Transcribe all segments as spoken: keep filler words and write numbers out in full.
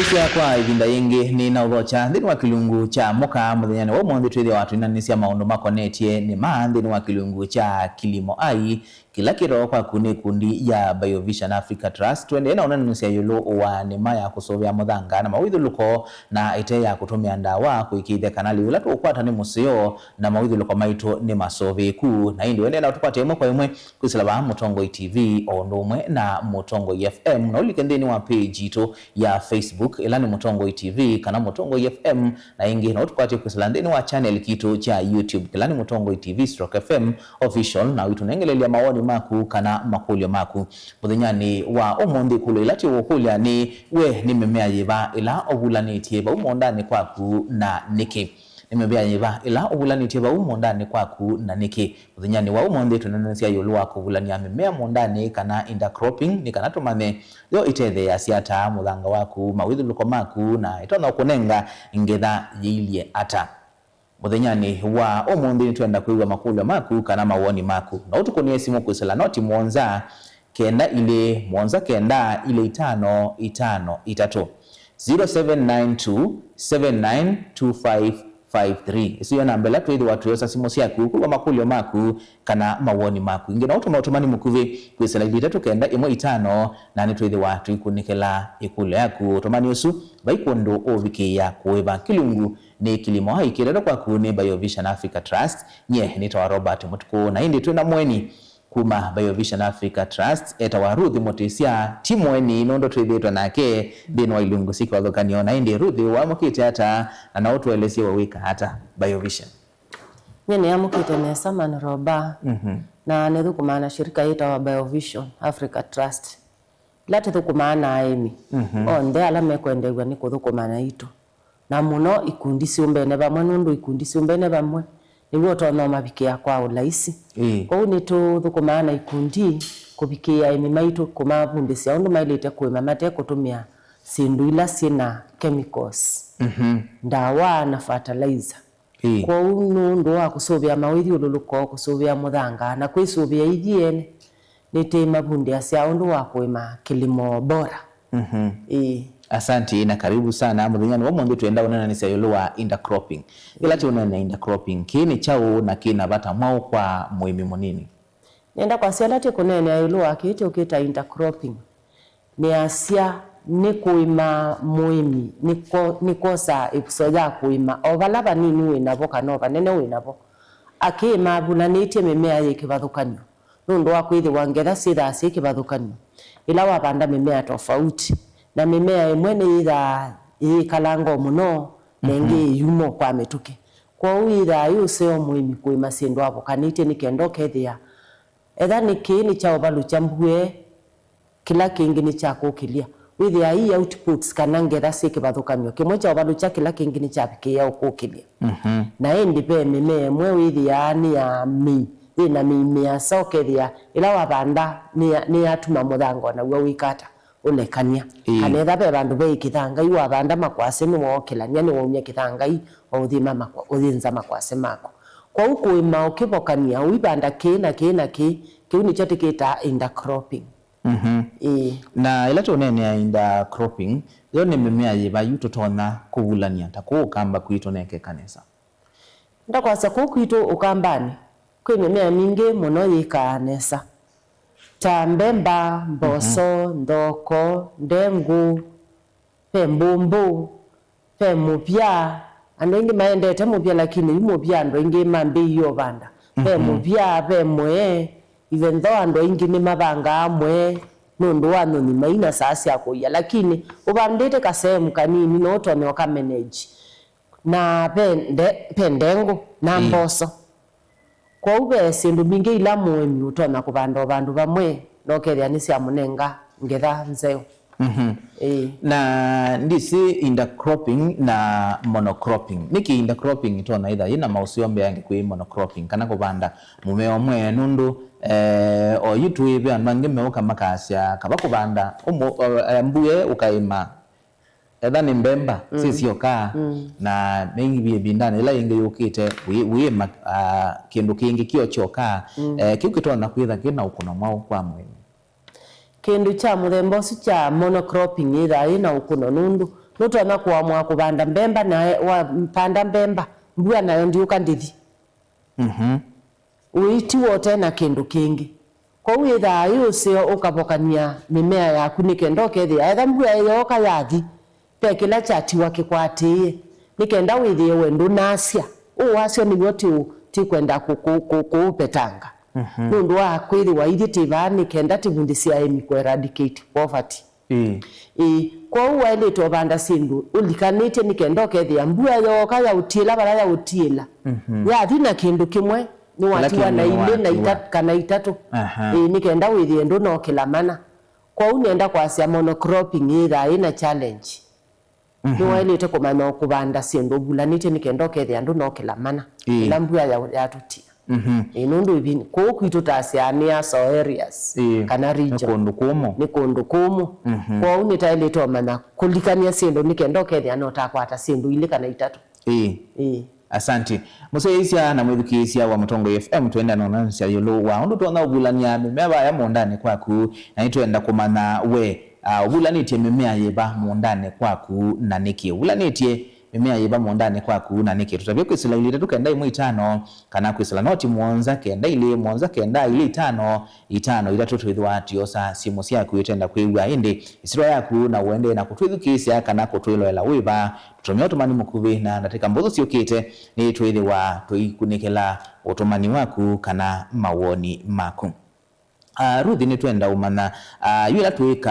Ĩsya kwa ĩvinda yĩngĩ, nĩ na ũthokya nthĩnĩ wa kĩlungu kya mũka mũthenyanĩ wa ũmũnthĩ, twĩthĩwa twĩnanĩsya maũndũ makonetye nĩma nthĩnĩ wa kĩlungu kya Kilimo Ai, kĩla kĩtawa kwaku nĩ ĩkundi ya Biovision Africa Trust. Tũendee na ũnanĩsya ĩũlũ wa nĩma ya kũsũvĩa mũthanga na mawĩthũlũko na ĩte ya kũtũmĩa ndawa kũĩkĩĩthya kana lĩu ĩla tũũkwata nĩ mũseo na mawĩthũlũko maitũ nĩ masũvĩĩku. Na ĩndĩ ũendee na ũtũkwate ĩmwe kwa ĩmwe kwĩsĩla vaa Mũtongoi T V o ũndũ ũmwe na Mũtongoi F M, na ũlike nthĩnĩ wa page yitũ ya Facebook, ĩla nĩ Mũtongoi T V kana Mũtongoi F M, na ĩngĩ no ũtũkwate kwĩsĩla nthĩnĩ wa channel kitũ kya YouTube, kĩla nĩ Mũtongoi T V stroke F M Official, na ũitũnengelelya mawoni maku kana makũlyo maku. Mũthenyanĩ wa ũmũnthĩ, ĩkũlyo ĩla tũũkũlya nĩ, we nĩ mĩmea yĩva ĩla ũvulanĩtye vau mũũndanĩ kwaku, na nĩkĩ? Nĩ mĩvĩa yĩva ĩla ũvulanĩtye vau mũũndanĩ kwaku, na nĩkĩ? Mũthenyanĩ wa ũmũnthĩ, tũnenanĩsya ĩũlũ wa kũvulany'a mĩmea mũũndanĩ, kana intercropping, nĩ kana tũmanye yo ĩtetheeasya ata mũthanga waku, mawĩthũlũko maku, na ĩtonya kũnenga ngetha yĩilye ata. Mũthenyanĩ wa ũmũnthĩ, nĩtwenda kwĩw'a makũlyo maku kana mawoni maku. No ũtũkũnĩe simũ kwĩsĩla noti mũonza, kenda ilĩ mũonza kenda ilĩ itano itano itatũ, zero seven nine two seven nine two five five three. Ĩsu yo namba ĩla twĩthĩwa tũyosa simũ syaku kwĩw'a makũlyo maku kana mawoni maku. Ĩngĩ no ũtũme ũtũmani mũkuvĩ kwĩsĩla ilĩ itatũ kenda ĩmwe itano, na nĩtwĩthĩwa tũikunĩkĩla ĩkũlyo yaku. Ũtũmani ũsu vai kũndũ ũvikĩĩa kũĩva. Kĩlungu nĩ Kilimo Ai, kĩtetwe kwaku nĩ Biovision Africa Trust. Nyie nĩtawa Robert Mũtukũ, na ĩndĩ twĩ na mũeni kuma Biovision Africa Trust, etawa Ruth Mũtĩsya. Ti mũeni nũndũ twĩthĩĩtwe nake nthĩnĩ wa ilungu syĩ kĩvathũkany'o. Na ĩndĩ Ruth, wamũkĩte ata, na no ũtũelesye we wĩkaa ata Biovision? Nyie nĩamũkĩte nesa, man Roba, Mhm. na nĩthũkũmaa na shirika yĩtawa Biovision Africa Trust, ĩla tũthũkũmaa na aĩmi Mhm. onthe ala mekwendeew'a nĩ kũthũkũma naitũ, na mũno ikundi syũmbene vamwe, nũndũ ikundi syũmbene vamwe nĩw'o ũtonya ũmavikĩa kwa ũlaisi. Ĩĩ. Kwoou nĩtũthũkũmaa na ikundi kũvikĩĩa aĩmi maitũ, kũmavundĩsya ũndũ maĩlĩte kũĩma mate kũtũmĩa syĩndũ ila syĩ na chemicals, Mhm. ndawa na fertilizer. Ĩĩ. Kwoou nũndũ wa kũsũvĩa mawĩthyũlũlũko, kũsũvĩa mũthanga, na kwĩsũvĩa ithyĩ ene, nĩtĩmavundĩasya ũndũ wa kũĩma kĩlimo bora. Mhm. Ĩĩ. Asante na karibu sana. Mũthenyanĩ wa ũmũnthĩ twĩenda ũneenanĩsya ĩũlũ wa intercropping. Ĩla tũũneenea intercropping, kĩĩ nĩ kyaũ na kĩ na vata mwaũ kwa mũĩmi mũnini? Nĩenda kwasya ĩla tũkũneenea ĩũlũ wa kĩĩ tũkĩta intercropping. Nĩasya nĩ kũĩma mũĩmi, nĩ kwo-, nĩ kwosa ĩvuso ya kũĩma o vala vanini wĩ navo kana o vanene wĩ navo. Akĩĩma avulanĩtye mĩmea yĩ kĩvathũkany'o, nũndũ wa kwĩthĩwa ngetha syĩthaa syĩ kĩvathũkany'o ĩla wavanda mĩmea tofauti, na mĩmea ĩmwe nĩyĩthaa ĩyĩkalanga o mũno, na ĩngĩ Mhm. ĩyuma o kwa mĩtũkĩ. Kwoou yĩthaa yĩ ũseo mũĩmi kũĩma syĩndũ avũkanĩtye nĩ kenda ũkethĩa etha nĩ kĩĩ nĩ kyaũvalũkya mbue, kĩla kĩngĩ nĩ kya kũkĩlya. Wĩthĩaa i outputs kana ngetha syĩ kĩvathũkany'o, kĩmwe kyaũvalũkya kĩla kĩngĩ nĩ kyavikĩĩa ũkũkĩlya. Mhm. Na ĩndĩ ve mĩmea ĩmwe wĩthĩaa nĩ ya mĩi, yĩ na mĩi mĩasa, ũkethĩa ĩla wavanda nĩ ya-, nĩyatuma mũthanga o naw'o wĩka ata? Ũlekany'a. Ĩĩ. Kana etha ve vandũ ve kĩthangai wavanda makwasĩ, nĩwookĩlany'a, nĩwaumya kĩthangai, waũthima makwa-, ũyĩnza makwasĩ maku. Kwoou kũĩma ũkĩvokany'a, ũivanda kĩĩ na kĩĩ na kĩĩ, kĩu nĩkyo tũkĩtaa intercropping. Mhm. Ĩĩ. Na ĩla tũũneenea intercropping, yo nĩ mĩmea yĩva yu tũtonya kũvulany'a ta kũũ Ũkamba kwitũ nekeka nesa? Ndakwasya kũũ kwitũ Ũkambanĩ, kwĩ mĩmea mingĩ mũno yĩkaa nesa, ta mbemba, mboso, Mhm. nthoko, ndengũ, ve mbũmbũ, ve mũvya. Andũ aingĩ maendete mũvya, lakini yu mũvya andũ aingĩ mambĩĩie ũvanda. Ve Mhm. mũvya, ve mwee, even though andũ aingĩ nĩmavangaa mwee nũndũ wa nyũnyi mai na saa sya kũia, lakini ũvandĩte kasehemu kanini no ũtonya ũkameneji. Na ve nde-, ve ndengũ na Ĩĩ. mboso. Kwoou ve syĩndũ mbingĩ ila mũĩmi ũtonya kũvanda o vandũ vamwe, na ũkethĩa nĩsyamũnenga ngetha nzeo. Mhm. Ĩĩ. Na ndĩsĩ intercropping na monocropping. Nĩkĩ intercropping ĩtonya ĩtha yĩ na maũseo mbeange kwĩ monocropping, kana kũvanda mũmea ũmwe? Nũndũ, eh, o yu tũĩ ve andũ angĩ meũka makasya, kava kũvanda ũmũ-, eh, mbue ũkaĩma etha nĩ mbemba, Mm. syĩ syoka, Mm. na maybe ĩvindanĩ ĩla yĩngĩ yũkĩte, wĩ-, wĩĩma, ah, kĩndũ kĩngĩ kĩo kyoka. Mm. Eh, kĩu kĩtonya kwĩtha kĩ na ũkũno mwaũ kwa mũĩmi? Kĩndũ kya mũthemba ũsu kya monocropping yĩthaa yĩ na ũkũno, nũndũ Nũtonya kũamũa kũvanda mbemba, na wapanda mbemba, mbua nayo ndiũka ndĩthi. Mhm. Ũitiwa ũte na kĩndũ kĩngĩ. Kwoou wĩthaa wĩ ũseo ũkavokany'a mĩmea yaku nĩ kenda ũkethĩa etha mbua yooka yathi, ve kĩla kyatiwa kĩkwatĩĩe, nĩ kenda wĩthĩe we ndũnasya. Ũũ wasyo nĩw'o ti ũ-, ti kwenda kũ-, kũ-, kũ-, kũũvetanga. Mhm. Nũndũ wa kwĩthĩwa ithyĩ twĩ vaa nĩ kenda tũvundĩsye aĩmi kũ eradicate poverty. Ĩĩ. Ĩĩ. Kwoou waĩlĩte ũvanda syĩndũ ũlikanĩtye nĩ kenda ũkethĩa mbua yooka yaũtiĩla vala yaũtiĩla. Mhm. Yathi na kĩndũ kĩmwe, nĩwatiwa na ilĩ na ita-, kana itatũ. Aha. Ĩĩ, nĩ kenda wĩthĩe ndũnokĩla mana. Kwoou nĩenda kwasya monocropping yĩthaa yĩna challenge. Mhm. Nĩwaĩlĩte kũmanya o kũvanda syĩndũ ũvulanĩtye nĩ kenda ũkethĩa ndũnokĩla mana. Ĩĩ. Ĩla mbua ya-, yatũtia. Mhm. Ĩĩ, nũndũ ĩvinda kũu kwitũ tasyaa nĩ aso areas, ĩĩ, kana nĩ region. Kũndũ kũmũ. Nĩ kũndũ kũmũ. Mhm. Kwoou nĩtaĩlĩte ũmanya kũlikany'a syĩndũ nĩ kenda ũkethĩa no takwata syĩndũ ilĩ kana itatũ. Ĩĩ. Ĩĩ. Asante. Mũsyaĩĩsya na mwĩthukĩĩsya wa Mũtongoi F M, twenda nonanĩsya ĩũlũ wa ũndũ tũtonya ũvulany'a mĩmea vaya mũũndanĩ kwaku, na nĩtwenda kũmanya we, ah, ũvulanĩtye mĩmea yĩva mũũndanĩ kwaku na nĩkĩ? Ũvulanĩtye mĩmea yĩva mũũndanĩ kwaku na nĩkĩ? Tũtavye kwĩsĩla ilĩ itatũ kenda ĩmwe itano, kana kwĩsĩla noti mũonza kenda ilĩ mũonza kenda ilĩ itano itano itatũ. Twĩthĩwa tũyosa simũ syaku ĩtenda kwĩw'a, ĩndĩ ĩsyĩtwa yaku na ũendee na kũtwĩthukĩĩsya kana kũtwĩloela wĩva. Tũtũmĩa ũtũmani mũkuvĩ, na ndatĩka mbũthũ syũkĩte nĩtwĩthĩwa tũikunĩkĩla ũtũmani waku kana mawoni maku. Ah, Ruth, nĩtwenda ũmanya, ah, yu ĩla twĩka,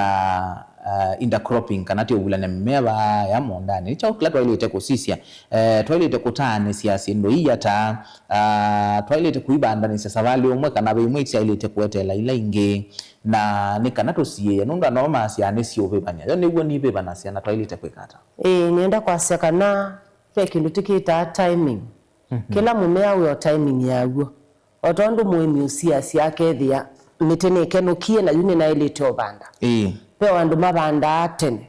ah, intercropping, kana twĩ ũvulany'a mĩmea vaya mũũndanĩ, nĩ kyaũ kĩla twaĩlĩte kũsisya? Eh, twaĩlĩte kũtaanĩsya syĩndũ ii ata? Ah, twaĩlĩte kũivandanĩsya savalĩ ũmwe, kana ve imwe isyaĩlĩte kũeteela ila ingĩ? Na nĩ kana tũsiĩĩe, nũndũ andũ amwe maasyaa nĩsiũvĩvany'a. Yo nĩw'o nivĩvanasya, na twaĩlĩte kwĩka ata? Ĩĩ, nĩenda kwasya kana ve kĩndũ tĩkĩtaa timing. Mhm. Kĩla mũmea wĩ o timing yaw'o. O tondũ mũĩmi ũsiasya akethĩa mĩtĩ nĩkenũkie na yu nĩnaĩlĩte ũvanda. Ĩĩ. Ve o andũ mavandaa tene.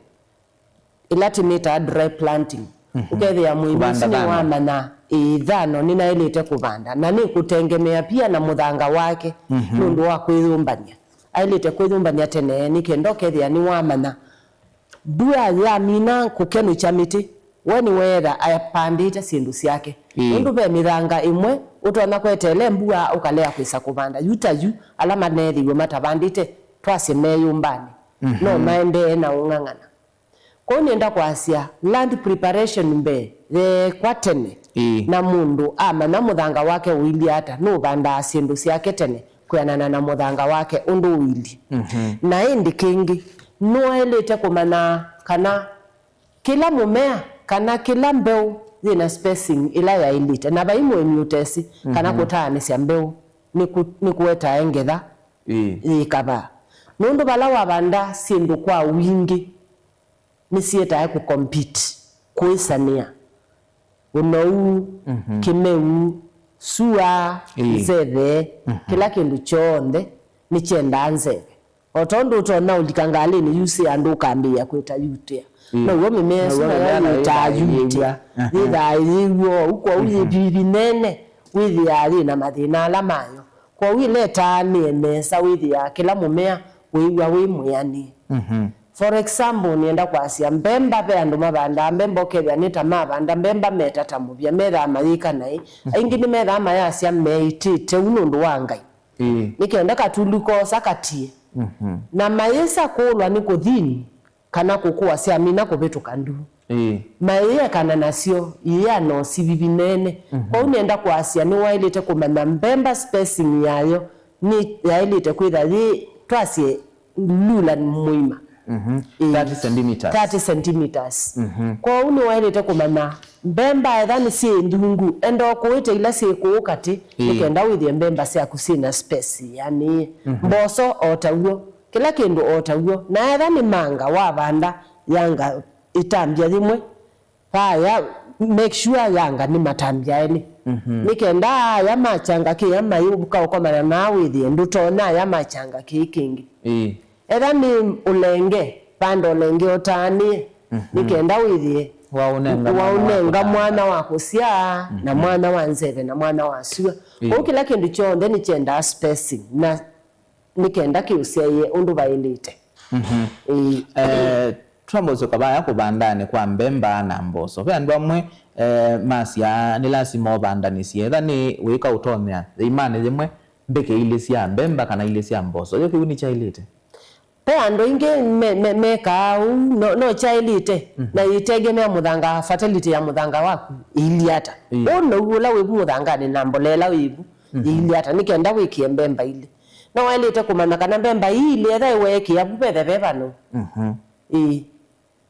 Ĩla tĩmĩtaa dry planting. Mhm. Ũkethĩa mũĩmi ũsu nĩwamanya, ĩĩ, thano nĩnaĩlĩte kũvanda. Na nĩkũtengemea pia na mũthanga wake, mhm, nũndũ wa kwĩyũmbany'a. Aĩlĩte kwĩyũmbany'a tene nĩ kenda ũkethĩa nĩwamanya mbua yamina kũkenũkya mĩtĩ, we nĩweetha apandĩte syĩndũ syake. Ĩĩ. Nũndũ ve mĩthanga ĩmwe ũtonya kweteele mbua ũkalea kwĩsa kũvanda. Yu ta yu, ala maneethĩiwe matavandĩte, twasye me yũmbanĩ, mhm, no maendee na ũng'ang'ana. Kwoou nĩenda kwasya, land preparation mbee yeekwa tene, ĩĩ, na mũndũ amanya mũthanga wake ũilyĩ ata, nũvandaa syĩndũ syake tene kwĩanana na mũthanga wake ũndũ ũilyĩ. Mhm. Na ĩndĩ kĩngĩ, nũaĩlĩte kũmanya kana kĩla mũmea kana kĩla mbeũ yĩna spacing ĩla yaĩlĩte, na vai mũĩmi ũtesĩ kana, mhm, kũtaanĩsya mbeũ nĩkũ-, nĩkũetae ngetha, ĩĩ, yĩ kavaa. Nũndũ vala wavanda syĩndũ kwa wingĩ, nĩsyĩtae kũcompete, kũĩsanĩa, ũnou, mhm, kĩmeu, sua, ĩĩ, nzeve, mhm, kĩla kĩndũ kyonthe nĩkyendaa nzeve. O tondũ ũtonya ũlika ngalĩnĩ yusĩ andũ ũkambĩĩa kwĩta yutĩa. Ĩĩ. Now'o mĩmea ĩsu nayo yĩtaa yutĩa. Aha. Yĩthaa yĩw'o ũu, kwoou, mhm, yĩ vivi nene, wĩthĩaa yĩ na mathĩna ala mayo. Kwoou ĩla ĩtaanĩe nesa, wĩthĩaa kĩla mũmea wĩw'a wĩ mwĩanĩe. Mhm. For example, nĩenda kwasya mbemba, ve andũ mavandaa mbemba, ũkethĩa nĩ ta mavanda mbemba metata mũvya, methaa mayĩka naĩ. Mhm. Aingĩ nĩmethaa mayasya meĩtĩte ũu nũndũ wa Ngai. Ĩĩ. Nĩ kenda katulu koosa katie. Mhm. Na mayĩsa kũlwa nĩ kũthini, kana kũkũa syamina kũvĩtũka ndu. Ĩĩ. Maĩekana nasyo, iĩano sivivi nene. Mhm. Kwoou nĩenda kwasya nĩwaĩlĩte kũmanya mbemba spacing yayo nĩ yaĩlĩte kwĩtha yĩ, twasye, lula mũima. Mhm. Ĩĩ. Thirty centimeters. Thirty centimeters. Mhm. Kwoou nĩwaĩlĩte kũmanya mbemba etha nĩ syĩ nthungu, enda o kũĩte ila syĩ kũũ katĩ, ĩĩ, nĩ kenda wĩthĩe mbemba syaku syĩna space, yani, mhm, mboso o taw'o. Kĩla kĩndũ o taw'o. Na etha nĩ manga wavanda, yanga ĩtambya yĩmwe, vaya, make sure yanga nĩ matambya elĩ. Mhm. Nĩ kenda aya machanga kĩya mayũka ũkomana naa wĩthĩe ndũtonya aya machanga kĩĩ kĩngĩ. Ĩĩ. Etha nĩ ũlenge, vanda ũlenge ũtaanĩe, mhm, nĩ kenda wĩthĩe waũnenga mwana wa kũsyaa, na, mhm, mwana wa nzeve, na mwana wa sua. Ĩĩ. Kwoou kĩla kĩndũ kyonthe nĩkyendaa spacing, na nĩ kenda kĩũsyaĩe ũndũ vaĩlĩte. Mhm. Ĩĩ. Eh, Twamba ũsyoka vaya kũvandanĩ kwa mbemba na mboso. Ve andũ amwe, eh, masyaa nĩ lasima ũvandanĩsye. Etha nĩ wĩka ũtomea yĩimanĩ yĩmwe mbeke ilĩ sya mbemba kana ilĩ sya mboso. Yo kĩu nĩkyaĩlĩte? Ve andũ aingĩ me- me- mekaa ũu, no- no kyaĩlĩte, na yĩtegemea mũthanga, fertility ya mũthanga waku ĩilyĩ ata. Ĩĩ. Ũnũu ũla wĩvu mũthanganĩ na mbolea ĩla wĩvu yĩilyĩ ata, nĩ kenda wĩkĩe mbemba ilĩ. No waĩlĩte kũmanya kana mbemba ii ilĩ etha ĩweekĩa vu vethe ve vano. Mhm. Ĩĩ.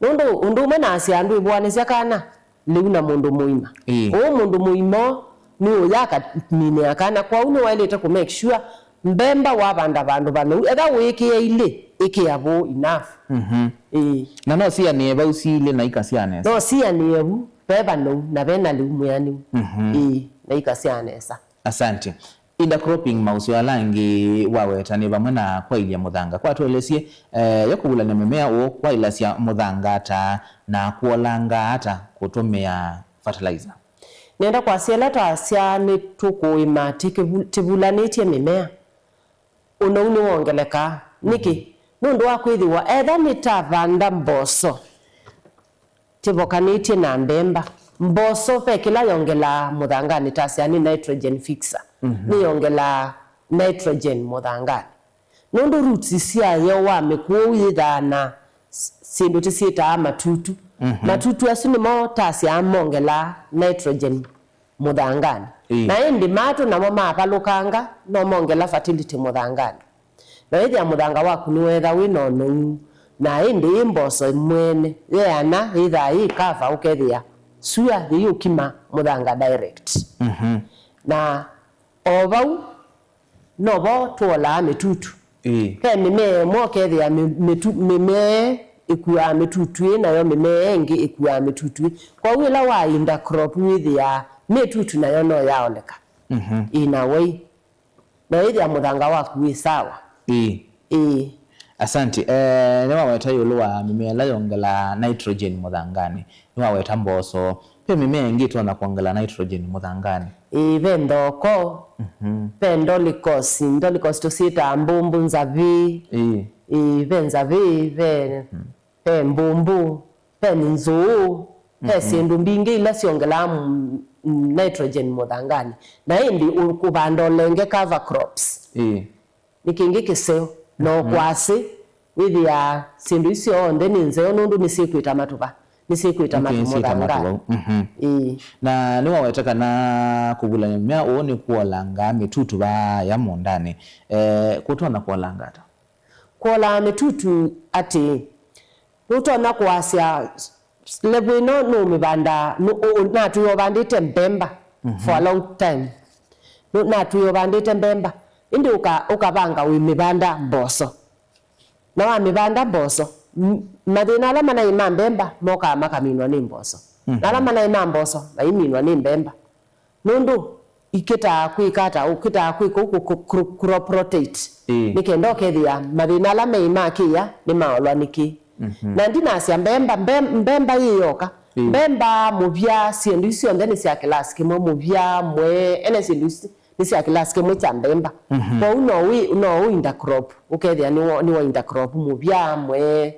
Nũndũ ũndũ ũmwe naasya ndwĩvũanĩsya kana lĩu na mũndũ mũima. Ĩĩ. Ũũ mũndũ mũima nĩ ũya akaminĩa kana, kwoou nĩwaĩlĩte kũ make sure mbemba wavanda vandũ vanou, etha wĩkĩe ilĩ, ĩkĩa vũũ enough. Mhm. Ĩĩ. Na no sianĩe vau silĩ na ikasya nesa. No sianĩe vu ve vanou na vena lĩu mwĩanĩu. Mhm. Ĩĩ, na ikasya nesa. Asante. Intercropping, mauseo ala angĩ waweta nĩ vamwe na kwaĩlya mũthanga. Kwa tũelesye, eh, ya kũvulany'a mĩmea ũũ kwaĩlasya mũthanga ata na kũolanga ata kũtũmĩa fertilizer? Nenda kwasya ĩla twasya nĩtũkũĩma tĩkĩvu- tĩvulanĩtye mĩmea, ũnou nĩwongelekaa. Nĩkĩ? Nũndũ wa kwĩthĩwa etha nĩtavanda mboso, tĩvokanĩtye na mbemba. Mboso ve kĩla yongelaa mũthanganĩ, tasya nĩ nitrogen fixer. Mhm. Nĩyongelaa nitrogen mũthanganĩ. Nũndũ roots syayo wamĩkũa ũu yĩthaa na s- syĩndũ tĩsyĩtaa matutu. Mhm. Matutu asu nĩmo tasya mongelaa nitrogen mũthanganĩ. Ĩĩ. Na ĩndĩ matũ namo mavalũkanga no mongela fertility mũthanganĩ. Na wĩthĩa mũthanga waku nĩwetha wĩ na ũnou, na ĩndĩ ĩ mboso mwene yeana yĩthaa yĩ kava, ũkethĩa sua yĩyũkima mũthanga direct. Mhm. Na o vau novo tũolaa mĩtutu. Ĩĩ. Ve mĩmea ĩmwe ũkethĩa mĩ- mĩtu- mĩmea ĩkuaa mĩtutu ĩ, nayo mĩmea ĩngĩ ĩkuaa mĩtutu ĩ. Kwoou ĩla wa intercrop wĩthĩaa mĩtutu nayo no yaoleka. Mhm. In a way. Na wĩthĩa mũthanga waku wĩ sawa. Ĩĩ. Ĩĩ. Asante. Eh, nĩwaweta ĩũlũ wa mĩmea ĩla yongelaa nitrogen mũthanganĩ. Nĩwaweta mboso. Ve mĩmea ĩngĩ ĩtonya kwongela nitrogen mũthanganĩ? Ĩĩ, ve nthoko, mhm, ve ndolikos, ndolikos tũsyĩtaa mbũmbũ, nzavĩ. Ĩĩ. Ĩĩ, ve nzavĩ, ve, ve mbũmbũ, ve nzũũ, ve, mhm, syĩndũ mbingĩ ila syongelaa m- m- nitrogen mũthanganĩ. Na ĩndĩ ũ- kũvanda ũlenge cover crops. Ĩĩ. Nĩ kĩngĩ kĩseo. Na, mhm, ũkwasĩ, wĩthĩaa syĩndũ isu syonthe nĩ nzeo nũndũ nĩsyĩkwĩta matũva, nĩsyĩkwĩta matũ mũthanganĩ. Nĩsyĩta matũva. Mhm. Ĩĩ. Na nĩwaweta kana kũvulany'a mĩmea ũũ nĩ kũolanga mĩtutu vaaya mũũndanĩ. Eh, kũtonya kũolanga ata? Kũolaa mĩtutu atĩĩ, nũtonya kũasya level ĩno nũũmĩvanda, nũ- ũ- ũ- natwĩe ũvandĩte mbemba, mhm, for a long time. Nũ- natwĩe ũvandĩte mbemba, ĩndĩ ũka- ũkavanga wĩmĩvanda mboso. Na wamĩvanda mboso, m- mathĩna ala manaĩ ma mbemba mokaa makaminwa nĩ mboso. Mhm. Na ala manaĩ ma mboso maiminwa nĩ mbemba. Nũndũ ikĩtaa kwĩka ata, ũkĩtaa kwĩka ũu kũ- kũ- kũ- crop rotate. Ĩĩ. Nĩ kenda ũkethĩa mathĩna ala meĩ ma kĩya nĩmaolwa nĩ kĩĩ. Mhm. Na ndinasya mbemba, mbe- mbemba yĩ yoka. Ĩĩ. Mbemba, mũvya, syĩndũ isu syonthe nĩ sya kĩlasi kĩmwe, mũvya, mwee, ene syĩndũ isu nĩ sya kĩlasi kĩmwe kya mbemba. Mhm. Kwoou no wĩ- no ũ intercrop, ũkethĩa nĩwa nĩwa intercrop mũvya, mwee,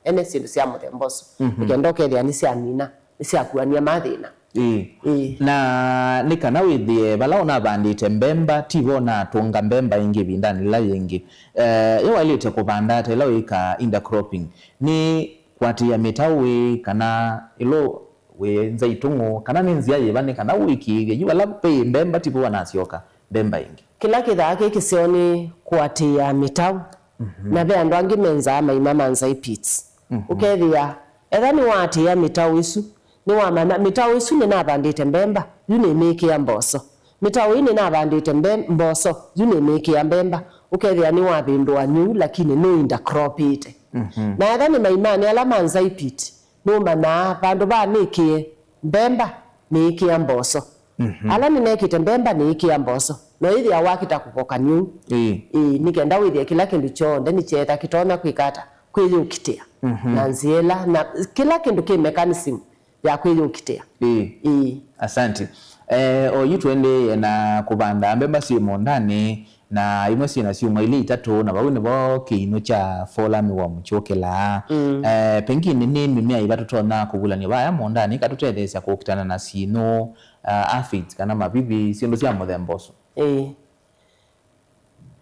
ene syĩndũ sya mũthemba ũsu. Mhm. Nĩ kenda ũkethĩa nĩsyamina, nĩsyakuany'a mathĩna. Ĩĩ. Ĩĩ. Na nĩ kana wĩthĩe vala ũnavandĩte mbemba, ti vo ũnatũnga mbemba ĩngĩ ĩvindanĩ yĩla yĩngĩ. Eh, yo waĩlĩte kũvanda ata ĩla wĩkaa intercropping? Nĩ kũatĩĩa mĩtaũ ĩ, kana ĩlo wĩ nza itũng'ũ, kana nĩ nzĩa yĩva nĩ kana ũĩkĩĩthye yu vala ve mbemba ti vo wanasyoka mbemba ĩngĩ? Kĩla kĩthaa kĩ kĩseo nĩ kũatĩĩa mĩtaũ. Mhm. Na ve andũ angĩ menzaa maima ma nzai pits. Mhm. Ũkethĩa, etha nĩwaatĩĩa mĩtaũ ĩsu, nĩwamanya, mĩtaũ ĩsu nĩnavandĩte mbemba, yu nĩmĩĩkĩa mboso. Mĩtaũ ĩĩ nĩnavandĩte mbe- mboso, yu nĩmĩĩkĩa mbemba. Ũkethĩa nĩwavĩndũa nyũu, lakini nũ intercropĩte. Mhm. Na etha nĩ maimanĩ ala ma nzai pit, nũmanyaa vandũ vaa nĩkĩe mbemba, nĩĩkĩa mboso. Mhm. Ala nĩnekĩte mbemba, nĩĩkĩa mboso. No ĩthĩa wakĩta kũvokany'a ũu. Ĩĩ. Ĩĩ, nĩ kenda wĩthĩe kĩla kĩndũ kyonthe nĩkyeetha kĩtonya kwĩka ata, kwĩyũkitĩa. Mhm. Na nzĩa ĩla, na kĩla kĩndũ kĩ mechanism ya kwĩyũkitĩa. Ĩĩ. Ĩĩ. Asante. Eh, oyu tũendee na kũvanda mbemba syĩ mũũndanĩ, Na imwe syĩna syumwa ilĩ itatũ, na vau nĩvo kĩinũ kya fall armyworm kyũkĩlaa. Mm. Eh, pengine nĩ mĩmea ĩva tũtonya kũvulany'a vaya mũũndanĩ ĩkatũtetheesya kũkitana na syĩnũ, ah, aphids kana mavivi, syĩndũ sya mũthemba ũsu? Ĩĩ.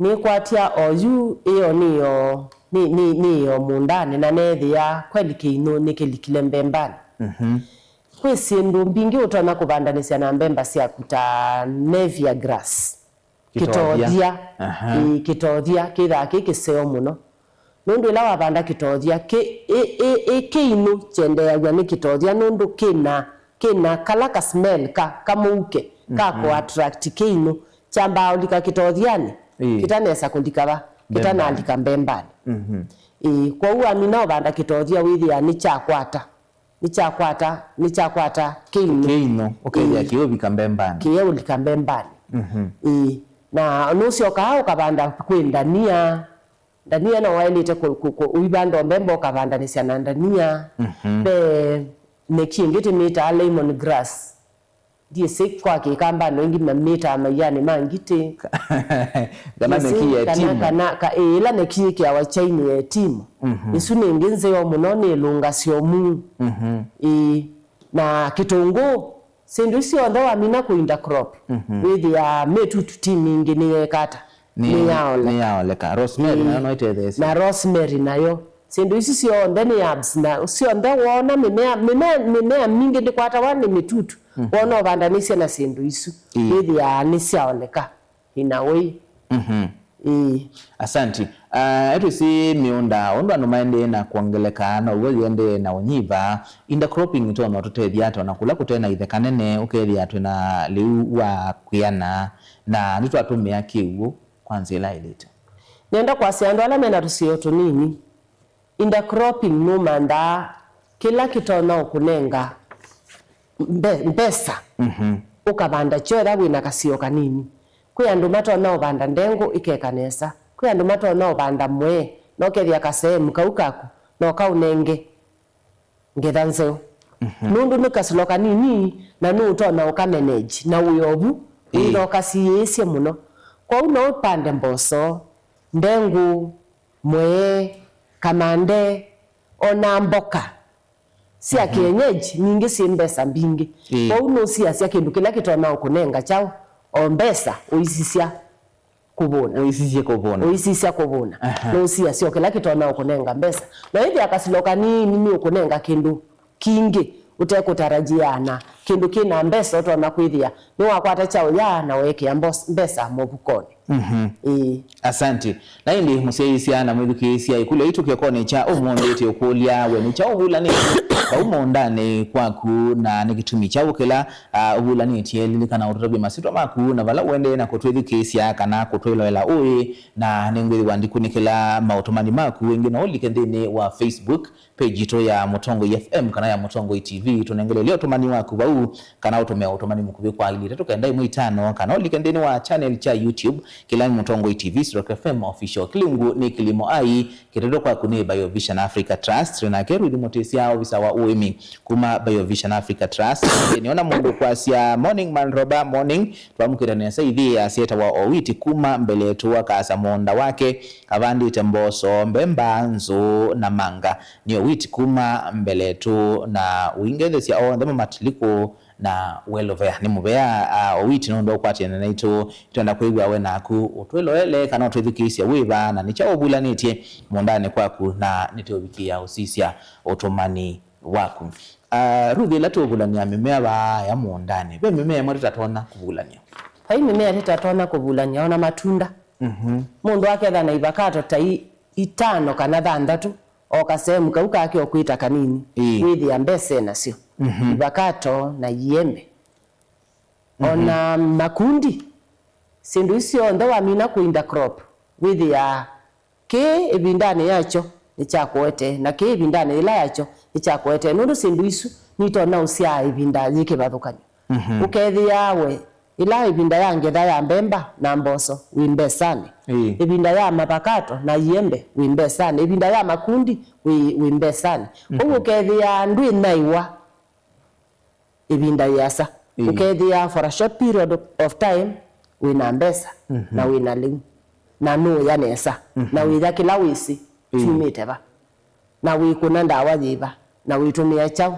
Nĩkwatya oyu ĩyo nĩyo, nĩ, nĩ, nĩyo mũũndanĩ na neethĩa kweli kĩinũ nĩkĩlikile mbembanĩ. Mhm. Kwĩ syĩndũ mbingĩ ũtonya kũvandanĩsya na mbemba syaku ta Napier grass. Kĩtothya. Kĩtothya. Aha. Ĩĩ, kĩtothya kĩthaa kĩ kĩseo mũno. Nũndũ ĩla wavanda kĩtothya, kĩ, ĩ, ĩ, ĩ kĩinũ kyendeeaw'a nĩ kĩtothya nũndũ kĩna, kĩna kala ka smell ka, kamũuke, ka Mhm. kũ attract kĩinũ, kyambaa ũlika kĩtothianĩ, Ĩĩ. kĩtanesa kũlika va, Mbembanĩ. kĩtanalika mbembanĩ. Mhm. Ĩĩ, kwoou wamina ũvanda kĩtothya wĩthĩaa nĩkyakwata, nĩkyakwata, nĩkyakwata kĩinũ. Kĩinũ, ũkethĩa Ĩĩ. kĩũvika mbembanĩ. Kĩeũlika mbembanĩ. Mhm. Ĩĩ, na nũsyokaa ũkavanda kwĩ ndania, Ndania no waĩlĩte kũ-, kũ-, kũ-, ũivanda o mbemba ũkavandanĩsya na ndania. Mhm. Ve nyeki ĩngĩ tĩmĩtaa lemon grass. Ndiĩsĩ kwa Kĩkamba andũ aingĩ mamĩtaa maianĩ ma ngitĩ. Kana Ndiĩsĩ nyeki ya kana, ĩtimũ. kana, ka-, ĩĩ, ĩla nyeki yĩkĩawa kyainĩ ya ĩtimũ. Mhm. Ĩsu nĩ ĩngĩ nzeo mũno, nĩ ĩlũngasya ũmuu. Mhm. Ĩĩ. Na kĩtũngũũ. Syĩndũ isu syonthe wamina kũ intercrop, Mhm. wĩthĩaa mĩtutu ti mingĩ nĩyekata, Nĩ-, nĩyaoleka. nĩyaoleka. Rosemary Ĩĩ. nayo no ĩtetheesye. Na rosemary nayo. Syĩndũ isu syonthe nĩ herbs, na syonthe woona mĩmea, mĩmea, mĩmea mingĩ ndĩkwatawa nĩ mĩtutu. Mhm. Woona ũvandanĩsye na syĩndũ isu, Ĩĩ. wĩthĩaa nĩsyaoleka. In a way. Mhm. Ĩĩ. Asanti. Ah, etwĩsĩ mĩũnda, ũndũ andũ maendee na kwongeleka, now'o yĩendee na ũnyiva. Intercropping ĩtonya ũtũtethya ata ona kũla kũte na itheka nene, ũkethĩa twĩ na lĩu wa kwĩana, na nĩtwatũmĩa kĩw'ũ kwa nzĩa ĩla ĩlĩte? Nĩenda kwasya andũ ala mena tũseo tũnini, Intercropping nũmanthaa kĩla kĩtonya ũkũnenga mbe-, mbesa, Mhm. ũkavanda kyo ethĩwa wĩna kaseo kanini. Kwĩ andũ matonya ũvanda ndengũ ĩkeka nesa. Kwĩ andũ matonya ũvanda mwee, na ũkethĩa kaseemu kau kaku no kaũnenge ngetha nzeo. Mhm. Nũndũ nĩ kasilo kanini na nũũtonya ũka manage na wĩ ovu, Ĩĩ. wĩthoka siĩĩsye mũno. Kwoou no ũpande mboso, ndengũ, mwee, kamande, o na mboka sya Mhm. kienyeji ningĩ syĩ mbesa mbingĩ. Ĩĩ. Kwoou nũsiasya kĩndũ kĩla kĩtonya ũkũnenga kyaũ, o mbesa ũisisya kũvũna. Ũisisye kũvũna. Ũisisya kũvũna. Aha. Nũsiasya o kĩla kĩtonya ũkũnenga mbesa. Na ĩthĩa kasilo kanini nĩ ũkũnenga kĩndũ kingĩ ũtekũtarajia na kĩndũ kĩ na mbesa ũtonya kwĩthĩa nĩwakwata kyaũ ya na weekĩa mbos-, mbesa mũvukonĩ. Mhm. Ĩĩ. Asante. Na ĩndĩ mũsyaĩĩsya na mwĩthukĩĩsya ĩkũlyo yitũ kĩokonĩ kya ũmũnthĩ, tũkũlya we nĩ kyaũ ũvulanĩtye vau mũũndanĩ kwaku, na nĩ kĩtumi kyaũ kĩla, ah, ũvulanĩtye? Lilikana ũtũtavye masyĩtwa maku na vala ũendee na kũtwĩthukĩĩsya kana kũtwĩloela ũĩ, na nĩngwĩthĩwa ndikunĩkĩla maũtũmani maku. Ĩngĩ no ũlike nthĩnĩ wa Facebook page yitũ ya Mũtongoi F M kana ya Mũtongoi T V, tũnengele lyo ũtũmani waku vau, kana ũtũme ũtũmani mũkuvĩ kwa ilĩ itatũ kenda ĩmwe itano, kana ũlike nthĩnĩ wa channel kya YouTube, kĩla nĩ Mũtongoi T V stroke F M official. Kĩlungu nĩ Kilimo Ai, kĩtetwe kwaku nĩ Biovision Africa Trust, twĩ nake Ruth Mũtĩsya, ovisa wa ũĩmi kuma Biovision Africa Trust. Nĩ ona mũndũ kwasya, "Morning, Man Roba, morning." Twamũkĩta nesa ithyĩ, asya etawa Owiti kuma Mbeletu, akasa mũũnda wake, avandĩte mboso, mbemba, nzũũ na manga. Nĩ Owiti kuma Mbeletu, na ũingethesya onthe ma Matiliku na Welovea. Nĩ mũvea, ah, Owiti, nũndũ wa ũkwatĩana naitũ. Nĩtwenda kwĩw'a we naku ũtwĩloele kana ũtwĩthukĩĩsya wĩva, na nĩ kyaũ ũvulanĩtye mũũndanĩ kwaku, na nĩtũũvikĩĩa ũsisya ũtũmani waku. Ah, Ruth, ĩla tũũvulany'a mĩmea vaaya mũũndanĩ, ve mĩmea ĩmwe tũtatonya kũvulany'a? Vai mĩmea tũtatonya kũvulany'a, ona matunda. Mhm. Mũndũ aketha na ivakato ta i-, itano kana thanthatũ, o kasehemu kau kake ũkwĩta kanini, Ĩĩ. wĩthĩa mbesa e nasyo. Mhm. Ivakato na iembe. Mhm. Ona makundi, syĩndũ isu syonthe wamina kũ intercrop, wĩthĩaa kĩĩ ĩvindanĩ yakyo nĩkyakũetee, na kĩĩ ĩvindanĩ yĩla yakyo nĩkyakũetee, nũndũ syĩndũ isu nitonya ũsyaa ĩvinda yĩ kĩvathũkany'o. Mhm. Ũkethĩaa we, ĩla ĩvinda ya ngetha ya mbemba na mboso, wĩ mbesanĩ. Ĩĩ. Ĩvinda ya mavakato na iembe, wĩ mbesanĩ. Ĩvinda ya makundi, wĩ, wĩ mbesanĩ. Kwoou Mhm. ũkethĩaa ndwĩnyaĩwa ĩvinda yĩasa. Ĩĩ. Ũkethĩaa for a short period of, of time wĩ na mbesa Mhm. na wĩ na lĩu. na nũũya nesa, na wĩya kĩla wĩsĩ kyumĩte va, na wĩkũna ndawa yĩva, na wĩtũmĩa kyaũ.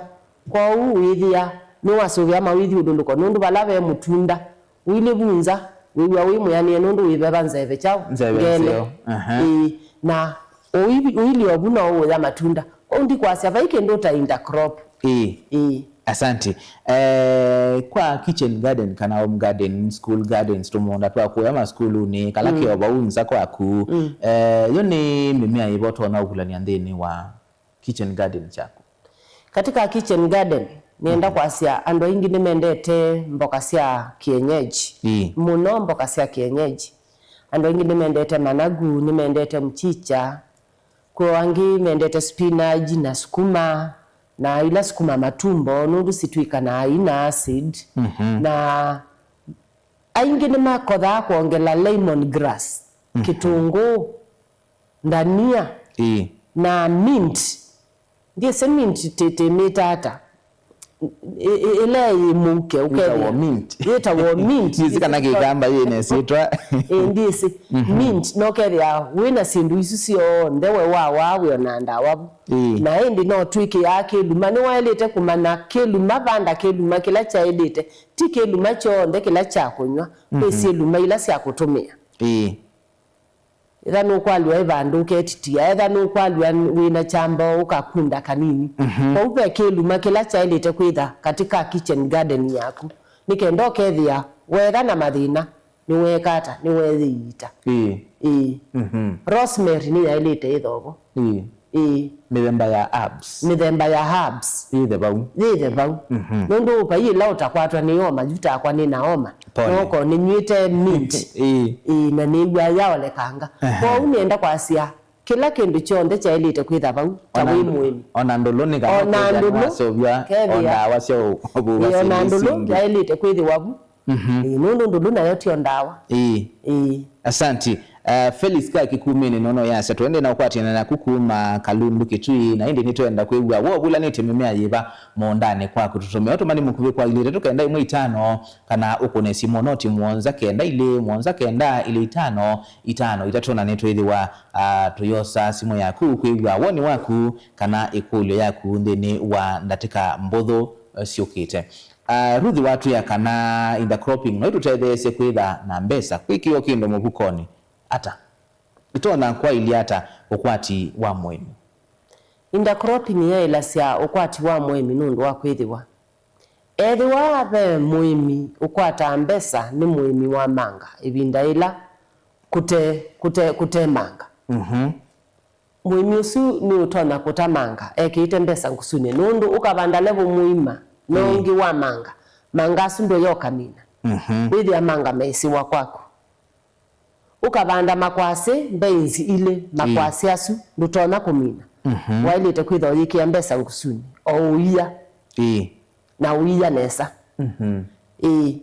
Kwoou wĩthĩa nĩwasũvĩa mawĩthyũlũlũko, nũndũ vala ve mũtunda ũilĩvunza, wĩw'a wĩ mwĩanĩe nũndũ wĩveva nzeve kyaũ? Nzeve ngele. Nzeo. Aha. Ĩĩ, na ũivi-, ũilyĩ ovu no ũũya matunda. Kwoou ndikwasya vai kĩndũ ta intercrop. Ĩĩ. Ĩĩ. Asante. Eh, kwa kitchen garden kana home garden, school gardens, tũmũũnda twa kũya masukulunĩ, kala ke o vau nza kwaku. Eh, yo nĩ mĩmea yĩva ũtonya ũvulany'a nthĩnĩ wa kitchen garden kyaku? Katika kitchen garden, nĩenda kwasya andũ aingĩ nĩmendete mboka sya kienyeji. Ĩĩ. Mũno mboka sya kienyeji. Andũ aingĩ nĩmendete managu, nĩmendete mchicha, kwĩ o angĩ mendete spinach na sukuma, na ila sukuma matumbo, nũndũ sitwĩkanaa ina acid. Na aingĩ nĩmakothaa kwongela lemon grass, kĩtũngũũ, ndania, Ĩĩ. na mint. Ndyĩsĩ mint tĩ-, tĩmĩta ata. Ĩ-, ĩ-, ĩla yĩ mũuke, yĩtawa ũkethĩa. Mint. Yĩtawa mint. Ndyĩsĩ kana Kĩkamba yĩ na ĩsyĩtwa. Ĩ, ndyĩsĩ. Mint, no kethĩa wĩ na syĩndũ isu syonthe, we wawa wĩ o na ndawa vu. Ĩĩ. Na ĩndĩ no twĩkĩaa kĩluma. Nĩwaĩlĩte kũmanya kĩluma, vanda kĩluma kĩla kyaĩlĩte. Ti kĩluma kyonthe kĩla kya kũnyw'a. Kwĩ syĩluma ila sya kũtũmĩa. Ĩĩ. Etha nũkwalw'a ĩ vandũ ũketitia, etha nũkwalw'a wĩ na kyambao ũkakunda kanini. Kwoou ve kĩluma kĩla kyaĩlĩte kwĩtha katika kitchen garden yaku, nĩ kenda ũkethĩa weetha na mathĩna, nĩweeka ata? Nĩweeyĩita. Ĩĩ. Ĩĩ. Rosemary nĩyaĩlĩte ĩtha vo. Ĩĩ. Ĩĩ. Mĩthemba ya herbs. Mĩthemba ya herbs. Yĩthe vau. Yĩthe vau. Nũndũ vai ĩla ũtakwatwa nĩ homa, yu takwa nĩ na homa. Pole. Noko nĩnyw'ĩte mint. Ĩĩ. Ĩĩ, na nĩw'aa yaolekanga. Kwoou nĩenda kwasya, kĩla kĩndũ kyonthe kyaĩlĩte kwĩtha vau, ta wĩ mũĩmi. Ona ndũlũ nĩ kana ona ndũlũ, wasovya, kethĩa. Ona ndawa sya ũ-, ũvũva. Ĩĩ, ona syĩndũ ndũlũ isu ingĩ. Yaĩlĩte kwĩthĩwa vu. Ĩĩ, nũndũ ndũlũ nayo tyo ndawa. Ĩĩ. Ĩĩ. Asanti. Uh, Felix ka Kĩkumĩnĩ nono yasya, twende na ũkwatĩana naku kuma Kalundu Kitui, na ĩndĩ nĩtwenda kwĩw'a we ũvulanĩtye mĩmea yĩva mũũndanĩ kwaku. Tũtũmĩa ũtũmani mũkuvĩ kwa ilĩ itatũ kenda ĩmwe itano, kana ũkũne simũ noti mũonza kenda ilĩ mũonza kenda ilĩ itano itano itatũ, na nĩtwĩthĩwa, uh, tũyosa simũ yaku kwĩw'a woni waku kana ĩkũlyo yaku nthĩnĩ wa ndatĩka mbũthũ, uh, syũkĩte. Ah, Ruth watwĩa kana intercropping no ĩtũtetheesye kwĩtha na mbesa kwĩkĩo kĩndũ mũvukonĩ. Ata? Ĩtonya kwaĩlya ata ũkwati wa mũĩmi? Intercropping yaĩlasya ũkwati wa mũĩmi nũndũ wa kwĩthĩwa, ethĩwa ve mũĩmi ũkwataa mbesa nĩ mũĩmi wa manga ĩvinda yĩla kũte, kũte, kũte manga. Mhm. Mũĩmi ũsu nĩũtonya kũta manga ekĩĩte mbesa ngusunĩ, nũndũ ũkavanda levo mũima na ũngĩ wa manga, manga asu ndũya ũkamina. Mhm. Wĩthĩa manga meĩsĩwa kwaku. Ũkavanda makwasĩ, mbeĩnzi ilĩ, makwasĩ asu ndũtonya kũmina. Mhm. Waĩlĩte kwĩtha ũyĩkĩa mbesa ngusunĩ, o ũia. Ĩĩ. Na ũia nesa. Mhm. Ĩĩ.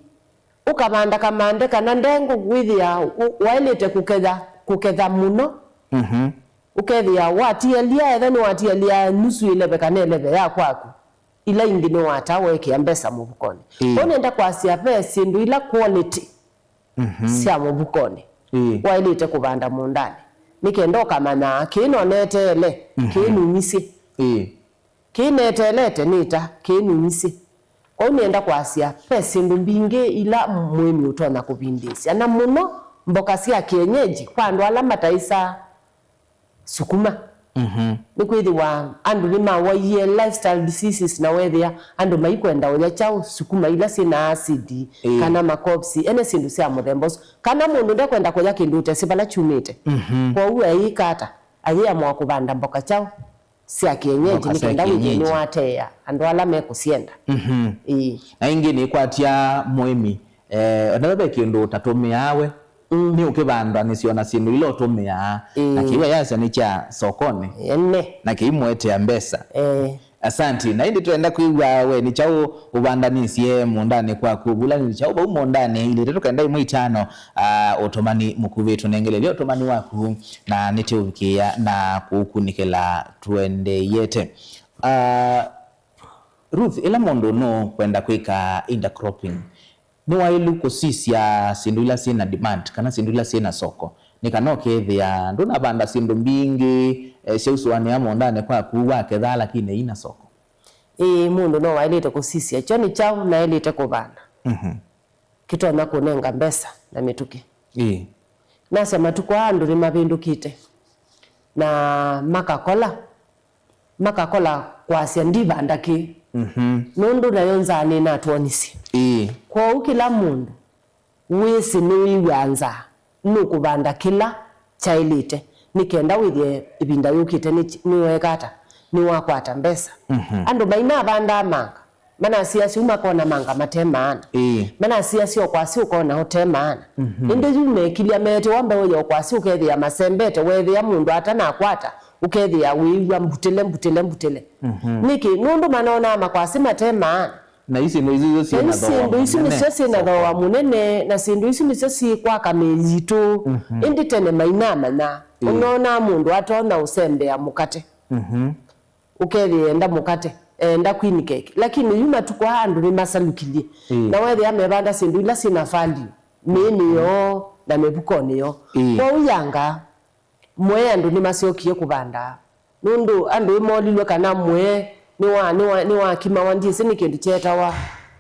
Ũkavanda kamande kana ndengũ, wĩthĩa ũ-, waĩlĩte kũketha, kũketha mũno. Mhm. Ũkethĩa watialya, etha nĩwatialya nusu ĩleve kana ĩleve ya kwaku, ila ingĩ nĩwata weekĩa mbesa mũvukonĩ. Ĩĩ. Ũu nĩenda kwasya ve syĩndũ ila quality, mhm, sya mũvukonĩ, ĩĩ, waĩlĩte kũvanda mũũndanĩ, nĩ kenda ũkamanya kĩĩ no neteele, mhm, kĩĩ numisye. Ĩĩ. Kĩĩ neteelete nĩ ta kĩĩ numisye. Kwoou nĩenda kwasya, ve syĩndũ mbingĩ ila mũĩmi ũtonya kũvindĩĩsya, na mũno mboka sya kienyeji kwa andũ ala mataĩsaa sukuma. Mhm. Nĩkwĩthĩwa andũ nĩmawaie lifestyle diseases, na weethĩa andũ maikwenda ũya kyaũ, sukuma ila syĩ na acid, ĩĩ, kana makovsi, ene syĩndũ sya mũthemba ũsu. Kana mũndũ ndekwenda kũya kĩndũ ũtesĩ vala kyumĩte. Mhm. Kwoou ayĩka ata? Ayĩamũa kũvanda mboka kyaũ? Sya kienyeji, mboka nĩ sya kenda wĩthĩe kienyeji, nĩwateea andũ ala mekũsyenda. Mhm. Ĩĩ. Na ĩngĩ nĩkwatya mũĩmi, eh, ona ve kĩndũ ũtatũmĩaa we, mm, nĩ ũkĩvandanĩsya ona syĩndũ ila ũtũmĩaa, na, ĩĩ, kĩu ayasya nĩ kya sokonĩ, ene, na kĩimũetea mbesa. Eh. Asanti. Na ĩndĩ twenda kwĩw'a we nĩ kyaũ ũvandanĩsye mũũndanĩ kwaku? Ũvulanĩsye kyaũ vau mũũndanĩ? Ilĩ itatũ kenda ĩmwe itano, ah, ũtũmani mũkuvĩ. Tũnengelelye ũtũmani waku na nĩtĩũvikĩĩa na kũũkunĩkĩla tũendeeyete. Ah, Ruth, ĩla mũndũ nũkwenda kwĩka intercropping, nĩwaĩlu kũsisya syĩndũ ila syĩ na demand kana syĩndũ ila syĩ na soko, nĩ kana ũkethĩa ndũnavanda syĩndũ mbingĩ, eh, syausũanĩa mũũndanĩ kwaku waketha, lakini ina soko. Ĩĩ, mũndũ no waĩlĩte kũsisya kyo nĩ kyaũ naĩlĩte kũvanda. Mhm. Kĩtonya kũnenga mbesa na mĩtũkĩ. Ĩĩ. Nasya matukũ aa andũ nĩmavĩndũkĩte na makakola, makakola kwasya ndivanda kĩ. Mhm. Nũndũ nayo nzaa nĩnatwonisye. Ĩĩ. Kwoou kĩla mũndũ wĩsĩ nĩwĩw'aa nzaa, nũkũvanda kĩla kyaĩlĩte, nĩ kenda wĩthĩe ĩvinda yũkĩte nĩ, nĩweeka ata? Nĩwakwata mbesa. Mhm. Andũ mainavandaa manga, manasiasya u makona manga mate maana. Ĩĩ. Manasiasya ũkwasi ũkona ũte maana. Mhm. Ĩndĩ yu mekilya meetĩwa mbeũ ya ũkwasi ũkethĩa masembete, weethĩa mũndũ atanakwata, ũkethĩa wĩĩw'a mbutĩle, mbutĩle, mbutĩle. Mhm. Nĩkĩ? Nũndũ manonaa makwasi mate maana. Na ici nĩ icio Na syĩ na thooa syĩndũ ici mũnene. Nĩsyo syĩ na thooa mũnene, na syĩndũ ici nĩsyo syĩkwaka mĩĩ yitũ. Mhm. Ĩndĩ tene mainamanya. Ĩĩ. Ũnonaa mũndũ atonya ũsembea mũkate. Mhm. Ũkethĩa enda mũkate, enda queen cake. Lakini yu matukũ aa andũ nĩmasalukilye. Ĩĩ. Na weethĩa mevanda syĩndũ ila syĩ na value mĩĩnĩ yoo na mĩvukonĩ yoo. Ĩĩ. Kwoou yanga, Mwee andũ nĩmasyokie kũvandaa, nũndũ andũ ĩmoolilwe kana mwee nĩwa, nĩwa, nĩwakimawa, ndyĩsĩ nĩ kĩndũ kyetawa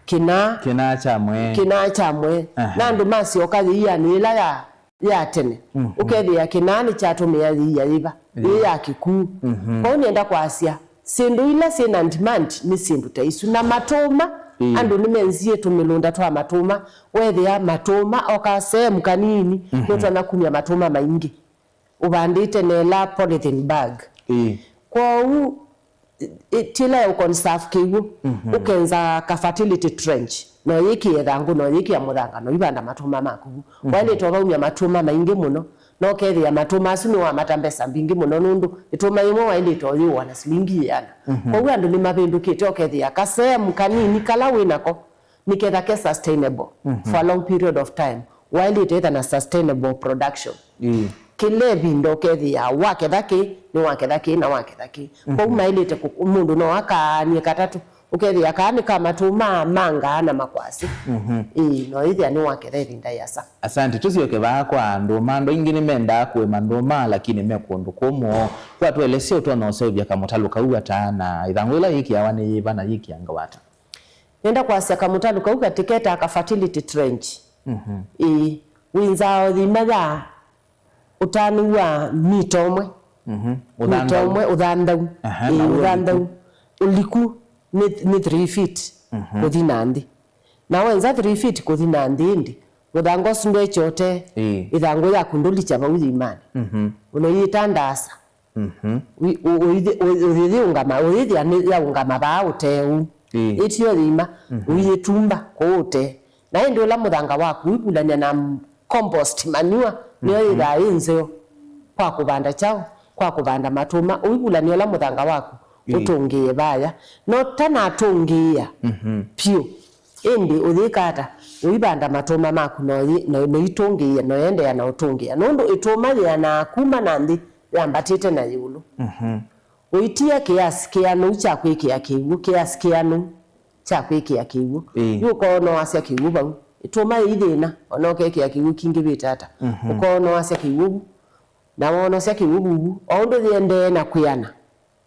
kĩnaa. Kĩnaa kya mwee. Kĩnaa kya mwee. Aha. Na andũ masyoka yĩianĩ yĩla ya, ya tene. Mhm. Ũkethĩa kĩnaa nĩkyatũmĩa yĩia yĩva, yĩ ya kĩkuu. Mhm. Kwoou nĩenda kwasya, syĩndũ ila syĩ na demand nĩ syĩndũ ta isu. Na matũũma, ĩĩ, andũ nĩmenzie tũmĩlũnda twa matũũma, weethĩa matũũma o kasehemu kanini, mhm, nũtonya kumya matũũma maingĩ ũvandĩte nela polythene bag. Ĩĩ. Kwoou, ĩ-, ĩ-, ti ĩla ya ũconserve kĩw'ũ, mhm, ũkenza ka fertility trench, na ũyĩkĩa ĩthangũ, na ũyĩkĩa mũthanga, na ũivanda matũũma maku vu. Mhm. Waĩlĩte ũvaumya matũũma maingĩ mũno, na ũkethĩa matũũma asu nĩwamata mbesa mbingĩ mũno, nũndũ ĩtũũma yĩmwe waĩlĩte ũyĩũa na silingi ĩana. Mhm. Kwoou andũ nĩmavĩndũkĩte, ũkethĩa kasehemu kanini kala wĩ nako, nĩketha ke sustainable, mhm, for a long period of time. Waĩlĩte ĩtha na sustainable production. Ĩĩ. Kĩla ĩvinda ũkethĩa waketha kĩ, nĩ waketha kĩ, na waketha kĩ. Mhm. Kwoou maĩlĩte kũ-, mũndũ no akaanie katatũ, ũkethĩa kaa nĩ ka matũũma, manga na makwasi. Mhm. Ĩĩ, no ĩthĩa nĩ waketha ĩvinda yĩasa. Asante. Tũsyoke vaa kwa andũ. Andũ aingĩ nĩmendaa kũĩma ndũũma, lakini me kũndũ kũmũ. Kwa tũelesye ũtonya ũseũvya kamũtalũ kau ata, na ĩthangũ ĩla yĩkĩawa nĩ yĩva na yĩkĩangawa ata? Nĩenda kwasya kamũtalũ kau katĩ ketaa ka fertility trench. Mhm. Ĩĩ, wĩnzaa o yĩima ya ũtanu wa mita ũmwe. Mhm. Mita ũmwe ũthanthau. Aha, ĩĩ, na w'o ũthanthau. Ũliku? Ũliku nĩ, nĩ three feet, mhm, kũthi na nthĩ. Na wenza three feet kũthi na nthĩ ĩndĩ, mũthanga ũsu ndwekyote, ĩĩ, ĩthangũ yaku ndũlikya vau yĩimanĩ. Mhm. Ũno yĩtandaasa. Mhm. Wi-, ũ-, ũithi-, ũ-, ũyĩyĩũngama, ũyĩthĩa nĩ yaũngama vaa ũtee ũu. Ĩĩ. Ĩtio yĩima, mhm, ũyĩtumba kũu ũtee. Na ĩndĩ ũla mũthanga waku ũivulany'a na m-, compost manure, nĩyo, mhm, yĩthaa yĩ nzeo kwa kũvanda kyaũ, kwa kũvanda matũũma. Ũivulany'a ũla mũthanga waku, ĩĩ, ũtũngĩĩe vaya. Na ũtanatũngĩĩa, mhm, vyũ, ĩndĩ ũyĩka ata? Ũivanda matũũma maku na ũyĩ-, na, na ũitũngĩĩa, na ũendeea na ũtũngĩĩa. Nũndũ ĩtũũma yĩanaa kuma na nthĩ yambatĩte na ĩũlũ. Mhm. Ũitia kĩasi kĩanũu kya kwĩkĩa kĩw'ũ, kĩasi kĩanũu kya kwĩkĩa kĩw'ũ. Ĩĩ. Yu ũkoona wasya kĩw'ũ vau. Ĩtũũma yĩithĩna, ona ũkekĩa kĩw'ũ kingĩvĩte ata. Mhm. Ũkoona wasya kĩw'ũ vu. Na woonosya kĩw'ũ vu vu, o ũndũ yĩendee na kwĩana,